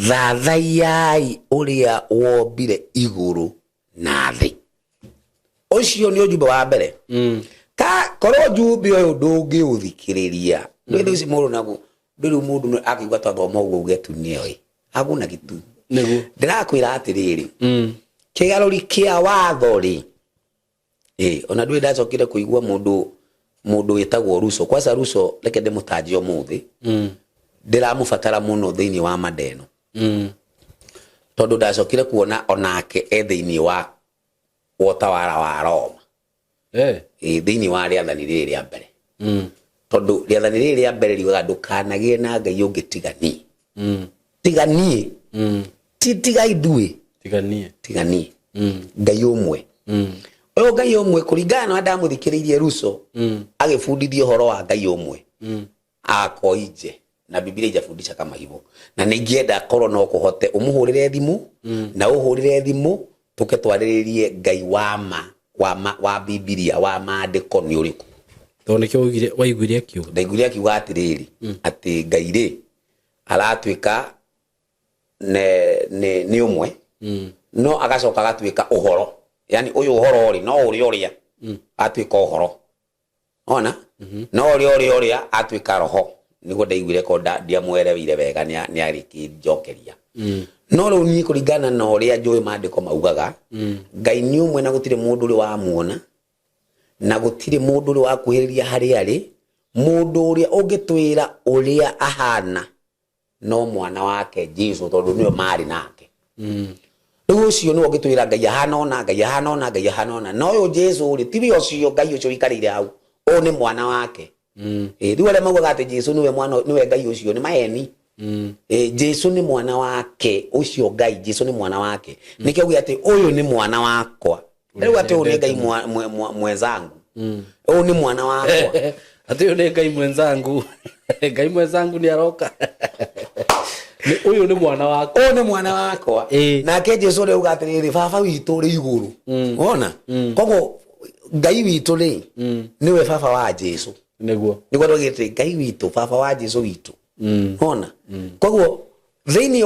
Thathaiyai ũrĩa wombire igũrũ na thĩ. Ũcio nĩ ũjumbe wa mbere. Ka korwo njumbe ũyũ ndũngĩũthikĩrĩria, ndũĩ thũ ici mũndũ naguo ndũĩ rĩu mũndũ akĩigua twathoma ũguo uge tu nĩoĩ aguna gitu. Nĩguo. Ndĩrakwĩra atĩrĩrĩ, kĩgarũri kĩa watho rĩ, ona ndũĩ ndacokire kũigua mũndũ wĩtagwo Ruso. Kwanza Ruso reke ndĩmũtanjie ũmũthĩ, ndĩramũbatara mũno thĩinĩ wa mada ĩno, tondũ ndacokire kuona onake e thĩinĩ wa ũtawara wa Roma. Thĩinĩ wa rĩathani rĩrĩ rĩa mbere, tondũ rĩathani rĩrĩ rĩa mbere riugaga ndũkanagĩe na Ngai ũngĩ tiga niĩ. Tiga niĩ, ti tiga ithuĩ. Tiga niĩ. Tiga niĩ. Ngai ũmwe. Ũyũ Ngai ũmwe, kũringana na ndamũthikĩrĩirie Ruso agĩbundithia ũhoro wa Ngai ũmwe, ako inje na Biblia ijafundisha kama hivyo, na nĩingĩenda korwo no kũhote ũmũhũrĩre thimũ na ũhũrĩre thimũ tũke twarĩrĩrie Ngai wa ma wa ma wa Biblia wa maandĩko nĩ ũrĩkũ. Tondũ nĩkĩo waiguire akiuga. Ndaiguire akiuga atĩrĩrĩ, atĩ Ngai rĩ aratuĩka nĩ ũmwe, no agacoka agatuĩka ũhoro, yani ũyũ ũhoro rĩ no ũrĩa ũrĩa atuĩka ũhoro ona no ũrĩa ũrĩa ũrĩa atuĩka roho. Nĩguo ndaiguire ko ndiamwereweire wega, nĩarĩkĩnjokeria. No rĩu niĩ kũringana na ũrĩa njũĩ maandĩko maugaga, Ngai nĩ ũmwe na gũtirĩ mũndũ ũrĩ wamuona na gũtirĩ mũndũ ũrĩ wakuhĩrĩria harĩa arĩ. Mũndũ ũrĩa ũngĩtwĩra ũrĩa ahana no mwana wake Jesu, tondũ nĩwe marĩ nake. Rĩu ũcio nĩwe ũngĩtwĩra Ngai ahana ũna, Ngai ahana ũna, Ngai ahana ũna. No ũyũ Jesu rĩ, tiwe ũcio Ngai ũcio ũikarĩire hau, ũyũ nĩ mwana wake. Rĩu arĩa maugaga atĩ Jesu nĩwe mwana, nĩwe Ngai ũcio, nĩ maheni. Jesu nĩ mwana wake ũcio Ngai, Jesu nĩ mwana wake. Nĩkĩo auge atĩ ũyũ nĩ mwana wakwa. Rĩu atĩ ũyũ nĩ Ngai mwenzangu, ũyũ nĩ mwana wakwa. Atĩ ũyũ nĩ Ngai mwenzangu, Ngai mwenzangu nĩ aroka. Ũyũ nĩ mwana wakwa. Ũyũ nĩ mwana wakwa. Nake Jesu ũrĩa auga atĩrĩrĩ, baba witũ ũrĩ igũrũ. Wona? Koguo Ngai witũ rĩ, nĩwe baba wa Jesu. Nĩguo. Nĩguo twagĩte Ngai witũ, baba wa Jesu witũ. Wona? Koguo thĩinĩ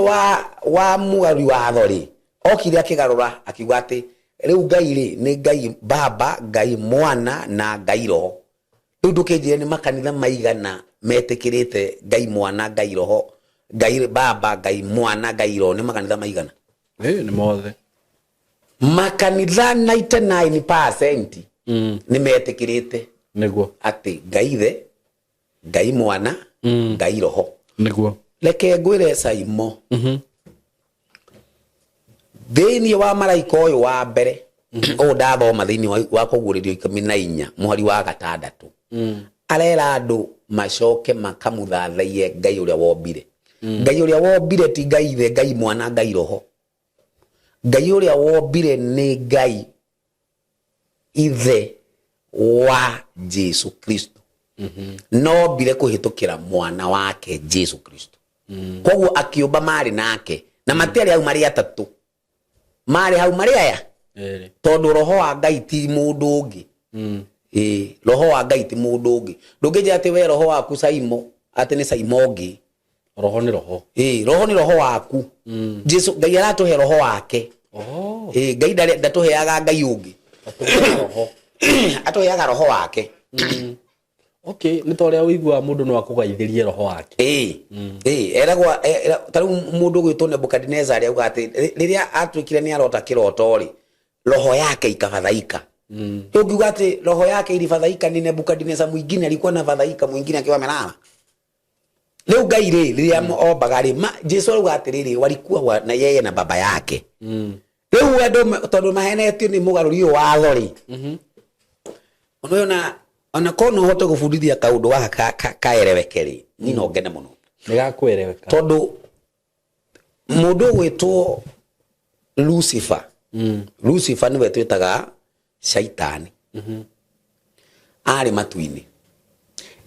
wa mũgarũri watho rĩ, okire akĩgarũra akiuga atĩ rĩu Ngai rĩ nĩ Ngai Baba, Ngai Mwana na Ngai Roho. Rĩu ndũkĩnjĩre nĩ makanitha maigana metĩkĩrĩte Ngai Mwana, Ngai Roho, Ngai Baba, Ngai Mwana, Ngai Roho, nĩ makanitha maigana? Nĩ mothe. Makanitha 99% nĩ metĩkĩrĩte Nĩguo. atĩ Ngai Ithe, Ngai Mwana, Ngai Roho. Nĩguo. Reke ngwĩre Saimo, thĩinĩ wa maraika ũyũ wa mbere ũũ ndathoma thĩinĩ wa kũguũrĩrio 14 mũhari wa 6, arera andũ macoke makamũthathaiye Ngai ũrĩa wombire. Ngai ũrĩa wombire ti Ngai Ithe, Ngai Mwana, Ngai Roho. Ngai ũrĩa wombire nĩ Ngai Ithe wa Jesu Kristo, no mbire kũhĩtũkĩra mwana wake Jesu Kristo. Koguo akĩũmba marĩ nake na matiarĩ hau marĩ atatũ, marĩ hau marĩ aya, tondũ roho wa Ngai ti mũndũ ũngĩ. Roho wa Ngai ti mũndũ ũngĩ. Ndũngĩnjĩra atĩ we roho waku Saimo atĩ nĩ Saimo ũngĩ. Roho nĩ roho. Roho nĩ roho waku. Jesu Ngai aratũhe roho wake. Ngai ndatũheaga Ngai ũngĩ. Atũheaga roho wake. Okay, nĩ ta ũrĩa ũiguaga mũndũ no akũgaithĩrie roho wake. Eragwo, ta rĩu mũndũ ũgwĩtwo Nebukadnezar auga atĩ rĩrĩa atuĩkire nĩ arota kĩroto rĩ, roho yake ikafadhaika. Ũngiuga atĩ roho yake ilifadhaika ni Nebukadnezar mwingine alikuwa na fadhaika mwingine akiwa amelala. Rĩu Ngai rĩ, rĩrĩa ombaga rĩ, Jesu arauga atĩrĩrĩ, walikuwa na yeye na baba yake. Rĩu andũ tondũ mahenetio nĩ mũgarũri ũyũ watho rĩ, ona ũyũ ona korwo no ũhote gũbundithia kaũndũ gaka kaereweke rĩ, niĩ no ngene mũno. Nĩ gakwereweka. Tondũ mũndũ ũgwĩtwo Lucifer, Lucifer nĩwe twĩtaga Shaitani, arĩ matu-inĩ.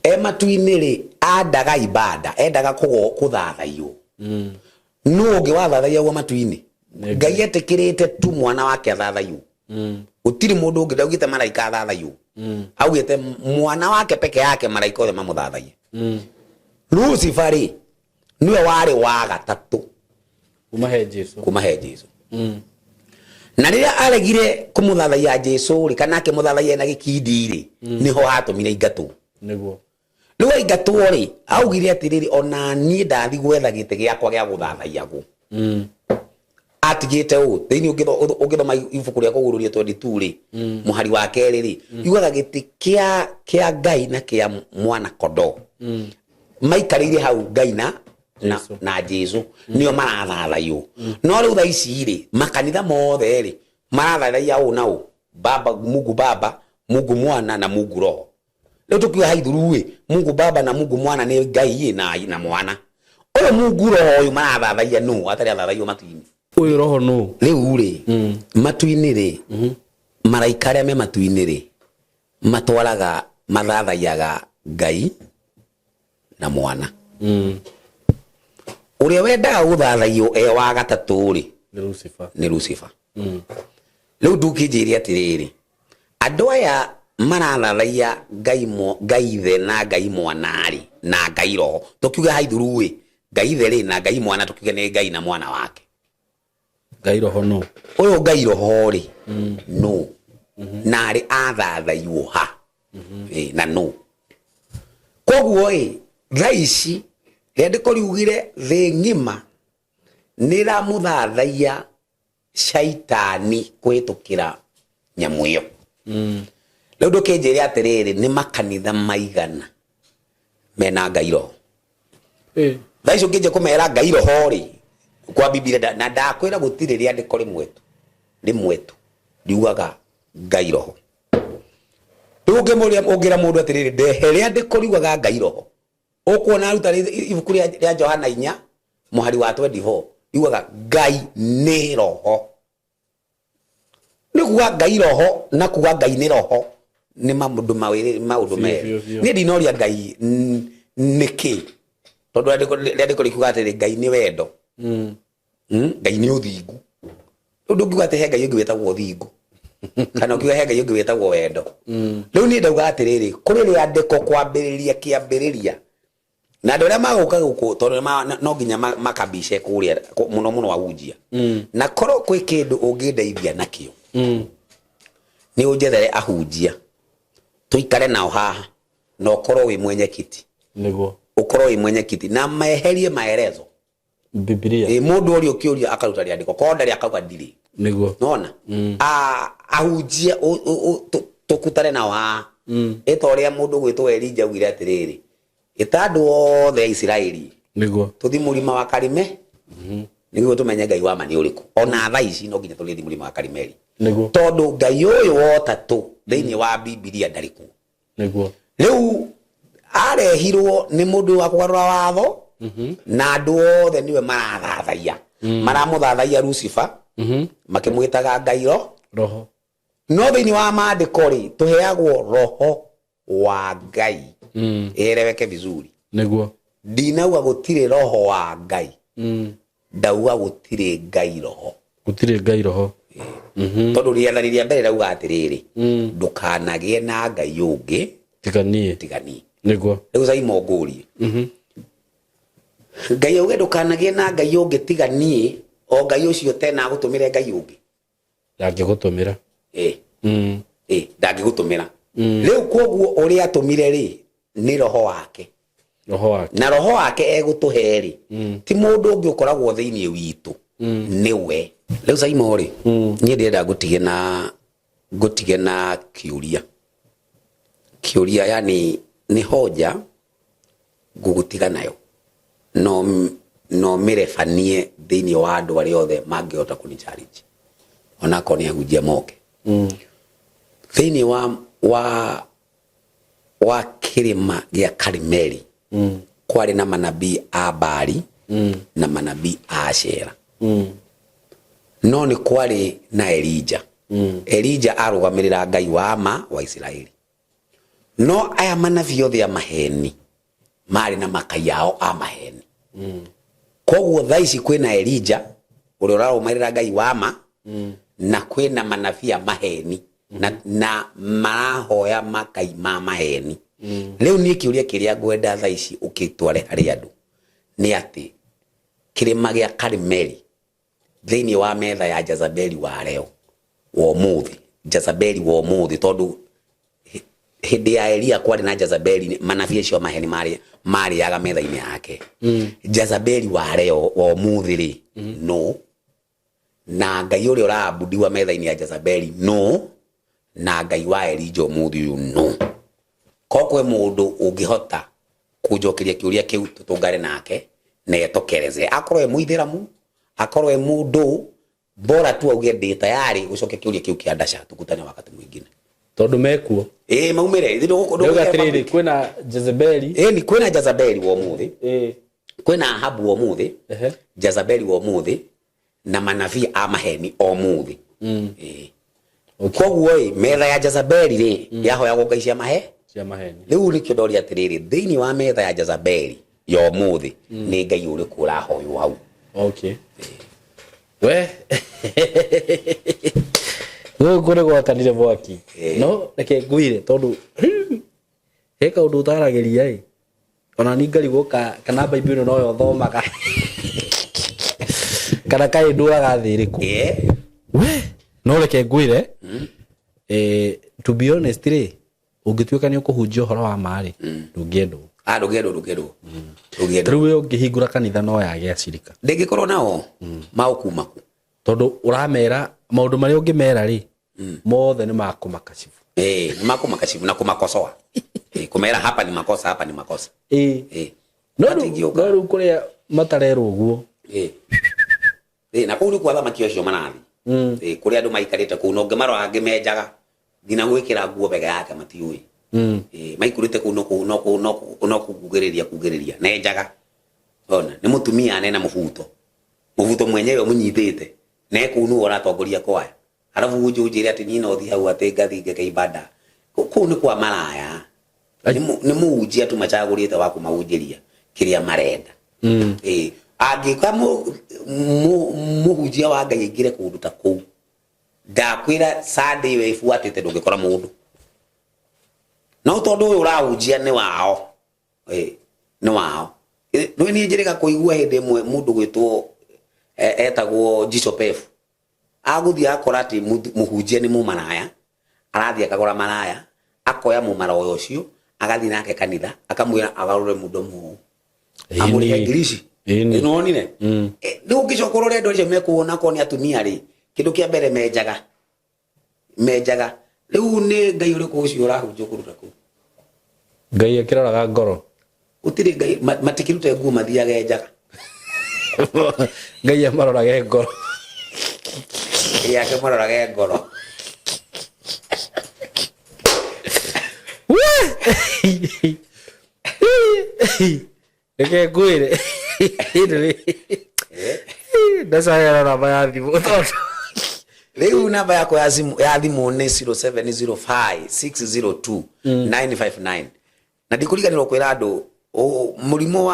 E matu-inĩ rĩ, andaga ibada, endaga kũthathaiyo. Nũ ũngĩ wathathaiyagwo matu-inĩ? Nĩ. Ngai etĩkĩrĩte tu mwana wake athathaiyo. Gũtirĩ mũndũ ũngĩ. Ndaugĩte maraika athathaiyo, augĩte mwana wake peke yake, maraika othe mamũthathaiye. Lucifer rĩ, nĩwe warĩ wa gatatũ kuma he Jesu. Kuma he Jesu. Na rĩrĩa aregire kũmũthathaiya Jesu rĩ, kana akĩmũthathaiya na gĩkindi rĩ, nĩho hatũmire ingatwo. Rĩu aingatwo rĩ, augire atĩrĩrĩ, ona niĩ ndathi gwetha gĩtĩ gĩakwa gĩa gũthathaiyagwo. Atigĩte ũ thĩinĩ? Ũngĩthoma ibuku rĩa Kũguũrĩrio 22 rĩ, mũhari wa kerĩ rĩ, yugaga gĩtĩ kĩa Ngai na kĩa mwana kondoo maikarĩire hau, Ngai na Jesu. Na Jesu nĩo marathathaiyo. No rĩu thaa ici rĩ, makanitha mothe rĩ, marathathaiya ũ na ũ? Baba, Mungu Baba, Mungu Mwana na Mungu Roho. Rĩu tũkiuga haithuru ĩ, Mungu Baba na Mungu Mwana nĩ Ngai ĩ na mwana ũyũ Mungu Roho ũyũ marathathaiya nũ atarĩ athathaiyo matu-inĩ? Ũyũ roho nũ? Rĩu rĩ, matu-inĩ rĩ, maraika arĩa me matu-inĩ rĩ, matwaraga mathathaiyaga Ngai na mwana. Ũrĩa wendaga gũthathaiyo e wa gatatũ rĩ, Nĩ Lucifer. Nĩ Lucifer. Rĩu ndũkĩnjĩre atĩrĩrĩ, andũ aya marathathaiya Ngai Ngai Ithe na Ngai Mwana rĩ, na Ngai Roho, tũkiuge haithuru ĩ, Ngai Ithe rĩ na Ngai Mwana, tũkiuge nĩ Ngai na mwana wake. Ngai roho nũ? Ũyũ Ngai Roho rĩ, nũ na arĩ athathaiyo ha? Ĩ, na nũ? Koguo ĩ, thaa ici rĩandĩko riugire thĩ ng'ima nĩ ĩramũthathaiya Shaitani kũhĩtũkĩra nyamũ ĩyo. Rĩu ndũkĩnjĩre atĩrĩrĩ, nĩ makanitha maigana mena Ngai Roho? Thaa ici ũngĩnjia kũmera Ngai Roho rĩ, kwa Bibilia na ndakwĩra gũtirĩ rĩandĩko rĩmwe tu, rĩmwe tu riugaga Ngai Roho. Rĩu ũngĩmũria, ũngĩra mũndũ atĩrĩrĩ, ndehe rĩandĩko riugaga Ngai Roho, ũkuona aruta ibuku rĩa Johana 4 mũhari wa 24, riugaga Ngai nĩ roho. Nĩ kuga Ngai Roho na kuga Ngai nĩ roho nĩ maũndũ mawĩrĩ, maũndũ Biũ, merĩ. biũ, biũ. Niĩ ndinoria Ngai nĩkĩ, tondũ rĩandĩko rikiuga atĩrĩ, Ngai nĩ wendo. Ngai nĩ ũthingu. Rĩu ndũngiuga atĩ he Ngai ũngĩ wĩtagwo ũthingu, kana ũkiuga he Ngai ũngĩ wĩtagwo wendo. Rĩu niĩ ndauga atĩrĩrĩ, kũrĩ rĩandĩko kwambĩrĩria kĩambĩrĩria, na andũ arĩa magũka gũkũ, tondũ no nginya makabice kũrĩa mũno mũno ahunjia, na korwo kwĩ kĩndũ ũngĩndeithia nakĩo, nĩ ũnjethere ahunjia tũikare nao haha, na ũkorwo wĩ mwenyekiti. Ũkorwo wĩ mwenyekiti na meherie maelezo. Bibilia. Ĩ, mũndũ ũrĩa ũkĩũria akaruta rĩandĩko, korwo ndarĩ akauga ndirĩ. Nona ahunjie tũkutane nao haha, ĩ ta ũrĩa mũndũ gwĩtwo Elija augire atĩrĩrĩ, ĩta andũ othe a Isiraeli, tũthi mũrima wa Karime nĩguo tũmenye Ngai wa ma nĩ ũrĩkũ. Ona thaa ici no nginya tũrĩthi mũrima wa Karimeli, tondũ Ngai ũyũ wa ũtatũ thĩinĩ wa Bibilia ndarĩ kuo. Rĩu arehirwo nĩ mũndũ wa kũgarũra watho, na andũ othe nĩwe marathathaiya, maramũthathaiya Lucifer, makĩmwĩtaga Ngai ro roho. No thĩinĩ wa maandĩko rĩ, tũheagwo roho wa Ngai. Ĩeleweke vizuri. Ndinauga gũtirĩ roho wa Ngai, ndauga gũtirĩ Ngai Roho. Gũtirĩ Ngai Roho. Tondũ rĩathani rĩa mbere rauga atĩrĩrĩ, ndũkanagĩe na Ngai ũngĩ tiga niĩ. Tiga niĩ. Rĩu Saimo ngũrie, Ngai auge ndũkanagĩe na Ngai ũngĩ tiga niĩ, o Ngai ũcio tena agũtũmĩre Ngai ũngĩ? Ndangĩgũtũmĩra. Ĩ. Ĩ, ndangĩgũtũmĩra. Rĩu koguo ũrĩa atũmire rĩ, nĩ roho wake. Roho wake. Na roho wake egũtũhe rĩ, ti mũndũ ũngĩ ũkoragwo thĩinĩ witũ, nĩwe. Rĩu Saimo rĩ, niĩ ndĩrenda ngũtige na kĩũria, kĩũria yani nĩ hoja ngũgũtiga nayo, no mĩrebanie thĩinĩ wa andũ arĩa othe mangĩhota kũni challenge. Onakorwo nĩ ahunjia moke thĩinĩ wa kĩrĩma gĩa Karimeli, kwarĩ na manabii a Baali na manabii a Ashera, no nĩ kwarĩ na Elija. Elija arũgamĩrĩra Ngai wa ma wa Isiraeli, no aya manabii othe a maheni marĩ na makai yao a maheni. Koguo thaa ici kwĩna Elija ũrĩa ũrarũmĩrĩra Ngai wa ma, na kwĩna manabii a maheni na marahoya makai ma maheni. Rĩu niĩ kĩũria kĩrĩa ngwenda thaa ici ũkĩtware harĩ andũ nĩ atĩ kĩrĩma gĩa Karimeli thĩinĩ wa metha ya Jezebeli wa leo wa ũmũthĩ, Jezebeli wa ũmũthĩ, tondũ hĩndĩ ya Elia kwarĩ na Jezebeli, manabii acio a maheni marĩaga metha-inĩ yake. Jezebeli wa leo wa ũmũthĩ rĩ, no na Ngai ũrĩa ũraabudiwa metha-inĩ ya Jezebeli no na Ngai wa Elija ũmũthĩ ũyũ no ko kwĩ mũndũ ũngĩhota kũnjokeria kĩũria kĩu, tũtũngane nake na etokereze, akorwo e mũithĩramu, akorwo e mũndũ bora tu auge ndĩ tayari gũcokia kĩũria kĩu kĩa ndasha, tukutane wakati mwingine. Tondũ mekuo. Ĩĩ, maumĩre. Rĩu atĩrĩrĩ, kwĩna Jezebeli. Ĩĩ, ni kwĩna Jezebeli wa ũmũthĩ, kwĩna Ahabu wa ũmũthĩ, Jezebeli wa ũmũthĩ na manabii a maheni o mũthĩ. Ĩĩ. Koguo ĩ metha ya Jezebeli rĩ, yahoyagwo ngai cia mahe cia maheni. Rĩu nĩkĩo ndoria atĩrĩrĩ, thĩinĩ wa metha ya Jezebeli ya ũmũthĩ nĩ ngai ũrĩkũ ũrahoywo hau? Okay, we gũkũ nĩ gwakanire mwaki. No reke ngwĩre, tondũ he kaũndũ ũtaragĩria ĩ, ona ni ngarigwo kana Bible ĩno noyo thomaga kana kaĩ ndũraga thĩ ĩrĩkũ. We no reke ngwĩre, to be honest rĩ, ũngĩtuĩka nĩ ũkũhunjia ũhoro wa ma rĩ, ndũngĩendwo. Ah, ndũngĩendwo, ndũngĩendwo, ndũngĩendwo. Rĩu we ũngĩhingũra kanitha no yage acirika. Ndĩngĩkorwo nao maũkumaku. Tondũ ũramera maũndũ marĩa ũngĩmera rĩ, mothe nĩ makũmakacibu. Ĩĩ, nĩ makũmakacibu na kũmakosoa. Ĩĩ, kũmera hapa ni makosa, hapa ni makosa. Ĩĩ. No rĩu Matingĩũka. No rĩu kũrĩa matarerwo ũguo. Ĩĩ. Ĩĩ, na kũu nĩkuo athamaki acio marathiĩ. Ĩĩ, kũrĩa andũ maikarĩte kũu na ũngĩmarora angĩ menjaga nginya gwĩkĩra nguo mbega yake matiũĩ. Ĩĩ, maikarĩte kũu no kugĩrĩria kugĩrĩria nenjaga ona nĩ mũtumia nena mũbuto, mũbuto mwenyewe ũmũnyitĩte na kũu nĩwe ũratongoria kwaya, arabu ũnjũ ũnjĩre atĩ niĩ no thiĩ hau atĩ ngathi ngeke ibada. Kũu nĩ kwa maraya. Nĩ mũhunjia tu macagũrĩte wa kũmahunjĩria kĩrĩa marenda. Ĩĩ, angĩka mũhunjia wa Ngai aingĩre kũndũ ta kũu, ndakwĩra Sunday ĩyo ĩbuatĩte ndũngĩkora mũndũ, no tondũ ũyũ ũrahunjia nĩ wao. Ĩĩ, nĩ wao. Rĩu niĩ njĩrĩga kũigua hĩndĩ ĩmwe mũndũ gwĩtwo etagwo Jisopef agũthiĩ akora atĩ mũhunjia nĩ mũmaraya, arathiĩ akagũra maraya, akoya mũmaraya ũcio agathiĩ nake kanitha, akamwĩra agarũre mũdomo ũũ, amũrĩhe ngiri ici. Nĩwonire? Rĩu ũngĩcoka ũrore andũ acio mekuona korwo nĩ atumia rĩ, kĩndũ kĩa mbere menjaga. Rĩu nĩ Ngai ũrĩkũ ũcio ũrahunjia kũruta kũu? Ngai akĩroraga ngoro. Gũtirĩ Ngai, matikĩrute nguo mathiage njaga. Ngai amarorage ngoro. Ĩ, akĩmarorage ngoro. Reke ngwĩre, ndacayara namba ya thimũ tondũ Rĩu namba yakwa ya thimũ nĩ 0705 602 959, na ndikũriganĩrwo kwĩra andũ mũrimũ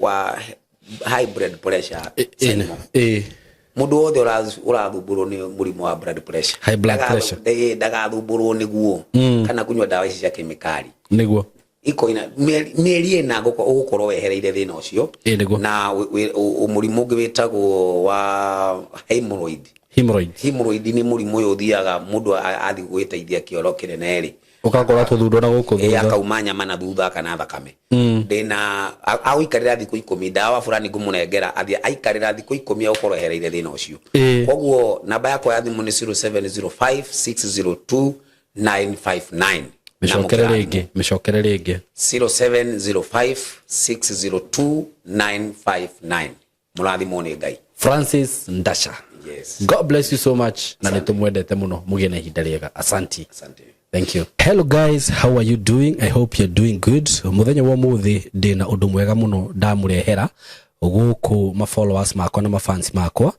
wa high blood pressure, Simon. Mũndũ wothe ũrathumbũrwo nĩ mũrimũ wa blood pressure, High blood pressure. Ndagathumbũrwo nĩguo kana kunyua ndawa ici cia kemikali. Ikoina mĩeri 4 ũgũkorwo wehereire thĩna ũcio. Nĩguo. Na mũrimũ ũngĩ wĩtagwo wa hemorrhoid. Hemorrhoid. Hemorrhoid nĩ mũrimũ ũyũ ũthiaga mũndũ athiĩ gwĩteithia kĩoro kĩnene rĩ, ũgakora tũthundo na gũkũ thutha. Akauma nyama na thutha kana thakame. Ndĩna agũikarĩra thikũ 10, ndawa fulani ngũmũnengera, athiĩ aikarĩra thikũ 10 agũkorwo ehereire thĩna ũcio. Koguo namba yakwa ya thimũ nĩ 0705 602 959. Mĩcokere rĩngĩ, mĩcokere rĩngĩ. 0705 602 959. Mũrathimwo nĩ Ngai. Francis Ndasha. Yes. God bless you so much na nĩ tũmwendete mũno, mũgĩe na ihinda rĩega. Asanti. Asante. Thank you. Hello guys, how are you doing? I hope you're doing good. Muthenya wa muthi ndina undu mwega muno ndamurehera guku ma followers makwa na ma fans makwa,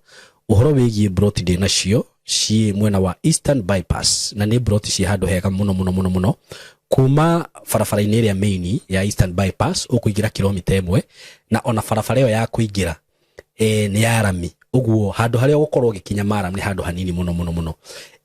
uhoro wigie broti ndina cio ci mwena wa Eastern Bypass, na ni broti ci handu hega muno muno muno muno, kuma barabara-inĩ ĩrĩa main ya Eastern Bypass ũkũingĩra kilomita 1, na ona barabara ĩyo ya kũingĩra nĩ ya rami, ũguo handũ harĩa ũgũkorwo ũgĩkinya maram nĩ handũ hanini mũno mũno mũno.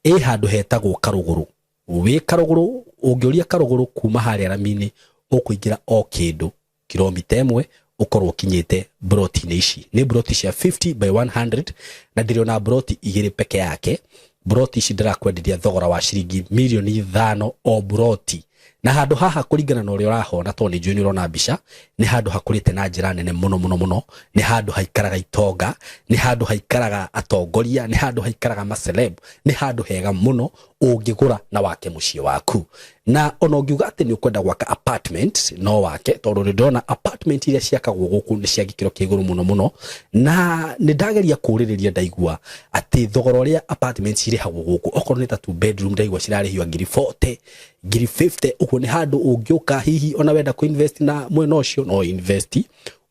Ĩ handũ hetagwo Karũgũrũ, wĩ Karũgũrũ, ũngĩũria Karũgũrũ kuma harĩa rami-inĩ ũkũingĩra o kĩndũ kilomita 1 ũkorwo ũkinyĩte broti-inĩ ici. Nĩ broti cia 50 by 100 na ndĩrĩ ona broti igĩrĩ peke yake. Broti ici ndĩrakwenderia thogora wa ciringi mirioni 5 o broti, na handũ haha kũringana na ũrĩa ũrahona, tondũ nĩ njũĩ nĩ ũrona mbica, nĩ handũ hakũrĩte na njĩra nene mũno mũno mũno. Nĩ handũ haikaraga itonga, nĩ handũ haikaraga atongoria, nĩ handũ haikaraga maceleb, nĩ handũ hega mũno ũngĩgũra na wake mũciĩ waku. Na ona ũngiuga atĩ nĩ ũkwenda gwaka apartment, no wake, tondũ nĩ ndĩrona apartment iria ciakagwo gũkũ nĩ cia gĩkĩro kĩa igũrũ mũno mũno. Na nĩ ndageria kũũrĩrĩria, ndaigua atĩ thogora ũrĩa apartment cirĩhagwo gũkũ, okorwo nĩ ta two bedroom, ndaigua cirarĩhio ngiri 40, ngiri 50. Ũguo nĩ handũ ũngĩũka hihi ona wenda kũ invest na mwena ũcio no invest,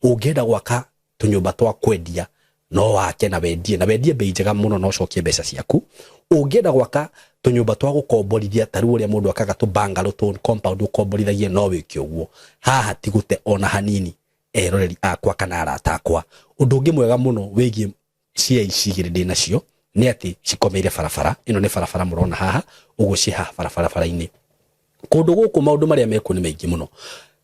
ũngĩenda gwaka tũnyũmba twa kwendia no wake na wendie, na wendie bei njega mũno na ũcokie mbeca ciaku. Ũngĩenda gwaka tũnyũmba twa gũkomborithia, ta rĩu ũrĩa mũndũ akaga tũ bungalow, tũ compound ũkomborithagie, no wĩke ũguo. Haha ti gũte ona hanini, eroreri akwa kana arata akwa. Ũndũ ũngĩ mwega mũno wĩgiĩ cia ici igĩrĩ ndĩ nacio nĩ atĩ cikomeire barabara ĩno. Nĩ barabara mũrona haha ũguo, ciĩ haha barabara-inĩ. Kũndũ gũkũ maũndũ marĩa mekuo nĩ maingĩ mũno.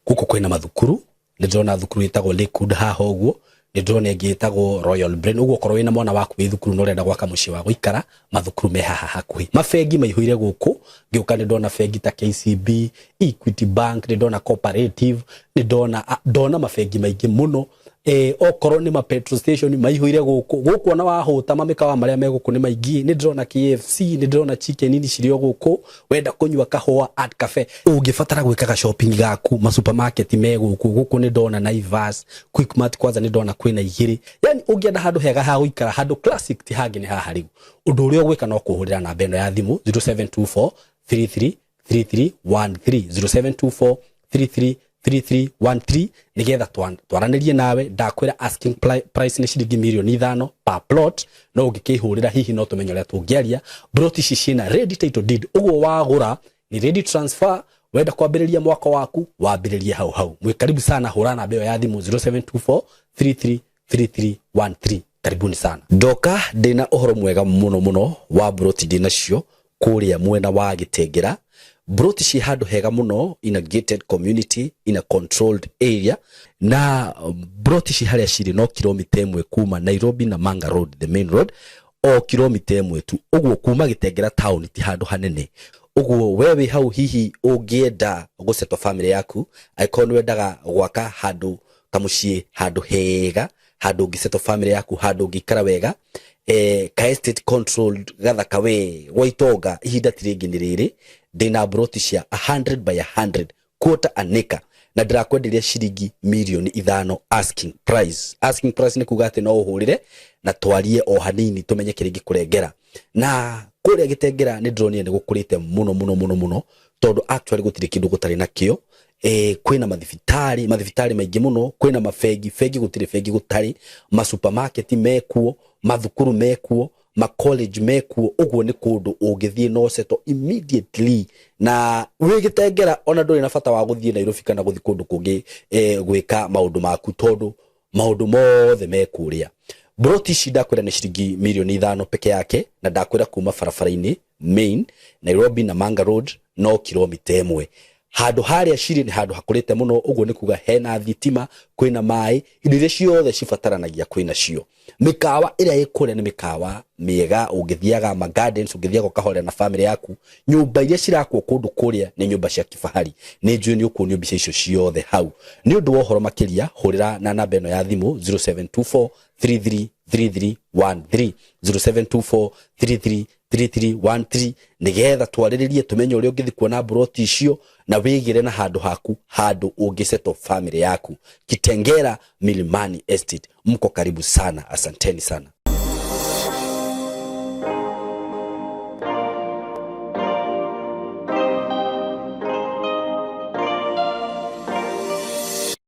Gũkũ kwĩna mathukuru, nĩ ndĩrona thukuru ĩtagwo Lakewood haha ũguo, nĩ ndĩrona ĩngĩ ĩtagwo Royal Brain. Ũguo okorwo wĩna mwana waku wĩ thukuru na ũrenda gwaka mũciĩ wa gũikara, mathukuru me haha hakuhĩ. Mabengi maihũire gũkũ, ngĩũka nĩ ndona bengi ta KCB, Equity Bank, nĩ ndona Cooperative, nĩ ndona mabengi maingĩ mũno. Okorwo nĩ ma petrol station maihũire gũkũ. Gũkũ ona wahũta, mamĩkawa marĩa me gũkũ nĩ maingĩ. Nĩ ndĩrona KFC, nĩ ndĩrona Chicken Inn cirĩ o gũkũ, wenda kũnyua kahũa at cafe, ũngĩbatara gwĩkaga shopping gaku, ma supermarket me gũkũ. Gũkũ nĩ ndona Naivas, Quickmart, kwanza nĩ ndona kwĩna igĩrĩ. Yani ũngĩenda handũ hega ha gũikara, handũ classic, ti hangĩ nĩ haha. Rĩu ũndũ ũrĩa ũgwĩka no kũhũrĩra namba ĩno ya thimũ, 0724 33 3313, 0724 33 3313, nigetha twaranĩrie nawe. Ndakwĩra asking price nĩ ciringi mirioni 5 per plot, no ũngĩkĩhũrĩra hihi no tũmenye ũrĩa tũngĩaria. Plot ici ciĩna ready title deed, ũguo wagũra ni ready transfer. Wenda kwambĩrĩria mwaka waku, wambĩrĩrie hau hau. Mwĩ karibu sana, hũra namba ĩyo ya thimũ, 0724 33 3313. Karibuni sana. Ndoka ndĩna ũhoro mwega mũno mũno wa broti ndĩnacio kũrĩa mwena wa Gĩtengera. Broti ci handũ hega mũno, in a gated community, in a controlled area, na broti ci harĩa cirĩ no kilomita 1 kuma Nairobi na Manga Road, the main road, o kilomita 1 tu. Ũguo kuma Gĩtengera town ti handũ hanene. Ũguo we wĩ hau, hihi ũngĩenda gũsettle family yaku, angĩkorwo nĩ wendaga gwaka handũ kamũciĩ, handũ hega, handũ ũngĩsettle family yaku, handũ ũngĩikara wega, ka estate controlled gathaka we gwa itonga, ihinda ti rĩngĩ nĩ rĩrĩ. Ndĩna broti cia 100 by 100, quarter an acre, na ndĩrakwenderia ciringi mirioni 5 asking price. Asking price nĩ kuga atĩ no ũhũrĩre na twarie o hanini tũmenye kĩrĩa ingĩkũrengera. Na kũrĩa Gĩtengera nĩ ndĩronire nĩ gũkũrĩte mũno mũno mũno mũno, tondũ actually gũtirĩ kĩndũ gũtarĩ nakĩo. Kwĩna mathibitarĩ, mathibitarĩ maingĩ mũno, kwĩna mabengi, bengi gũtirĩ bengi gũtarĩ, ma supermarket mekuo, mathukuru mekuo, ma college mekuo. Ũguo nĩ kũndũ ũngĩthiĩ no settle immediately na wĩ Gĩtengera, ona ndũrĩ na bata wa gũthiĩ Nairobi kana gũthiĩ kũndũ kũngĩ gwĩka maũndũ maku, tondũ maũndũ mothe me kũrĩa. Broti ici ndakwĩra nĩ ciringi mirioni 5 peke yake, na ndakwĩra kuma barabara-inĩ main Nairobi na Manga Road no kilomita 1. Handũ harĩa cirĩ nĩ handũ hakũrĩte mũno, ũguo nĩ kuga hena thitima, kwĩna maĩ, indo iria ciothe cibataranagia kwĩna cio. Mĩkawa ĩrĩa ĩ kũrĩa nĩ mĩkawa mĩega, ũngĩthiaga ma gardens, ũngĩthiaga ũkahorera na family yaku. Nyũmba iria cirakwo kũndũ kũrĩa nĩ nyũmba cia kifahari. Nĩ njũĩ nĩ ũkuonio mbica icio ciothe hau. Nĩ ũndũ wa ũhoro makĩria, hũrĩra na namba ĩno ya thimũ, 0724 33. 3313, 0724 33 3313, nigetha twarĩrĩrie tumenye ũrĩa ũngĩthiĩ kuona mburoti icio na wĩgĩre na handũ haku, handũ ũngĩsettle family yaku. Kitengela Milimani Estate, mko karibu sana, asanteni sana.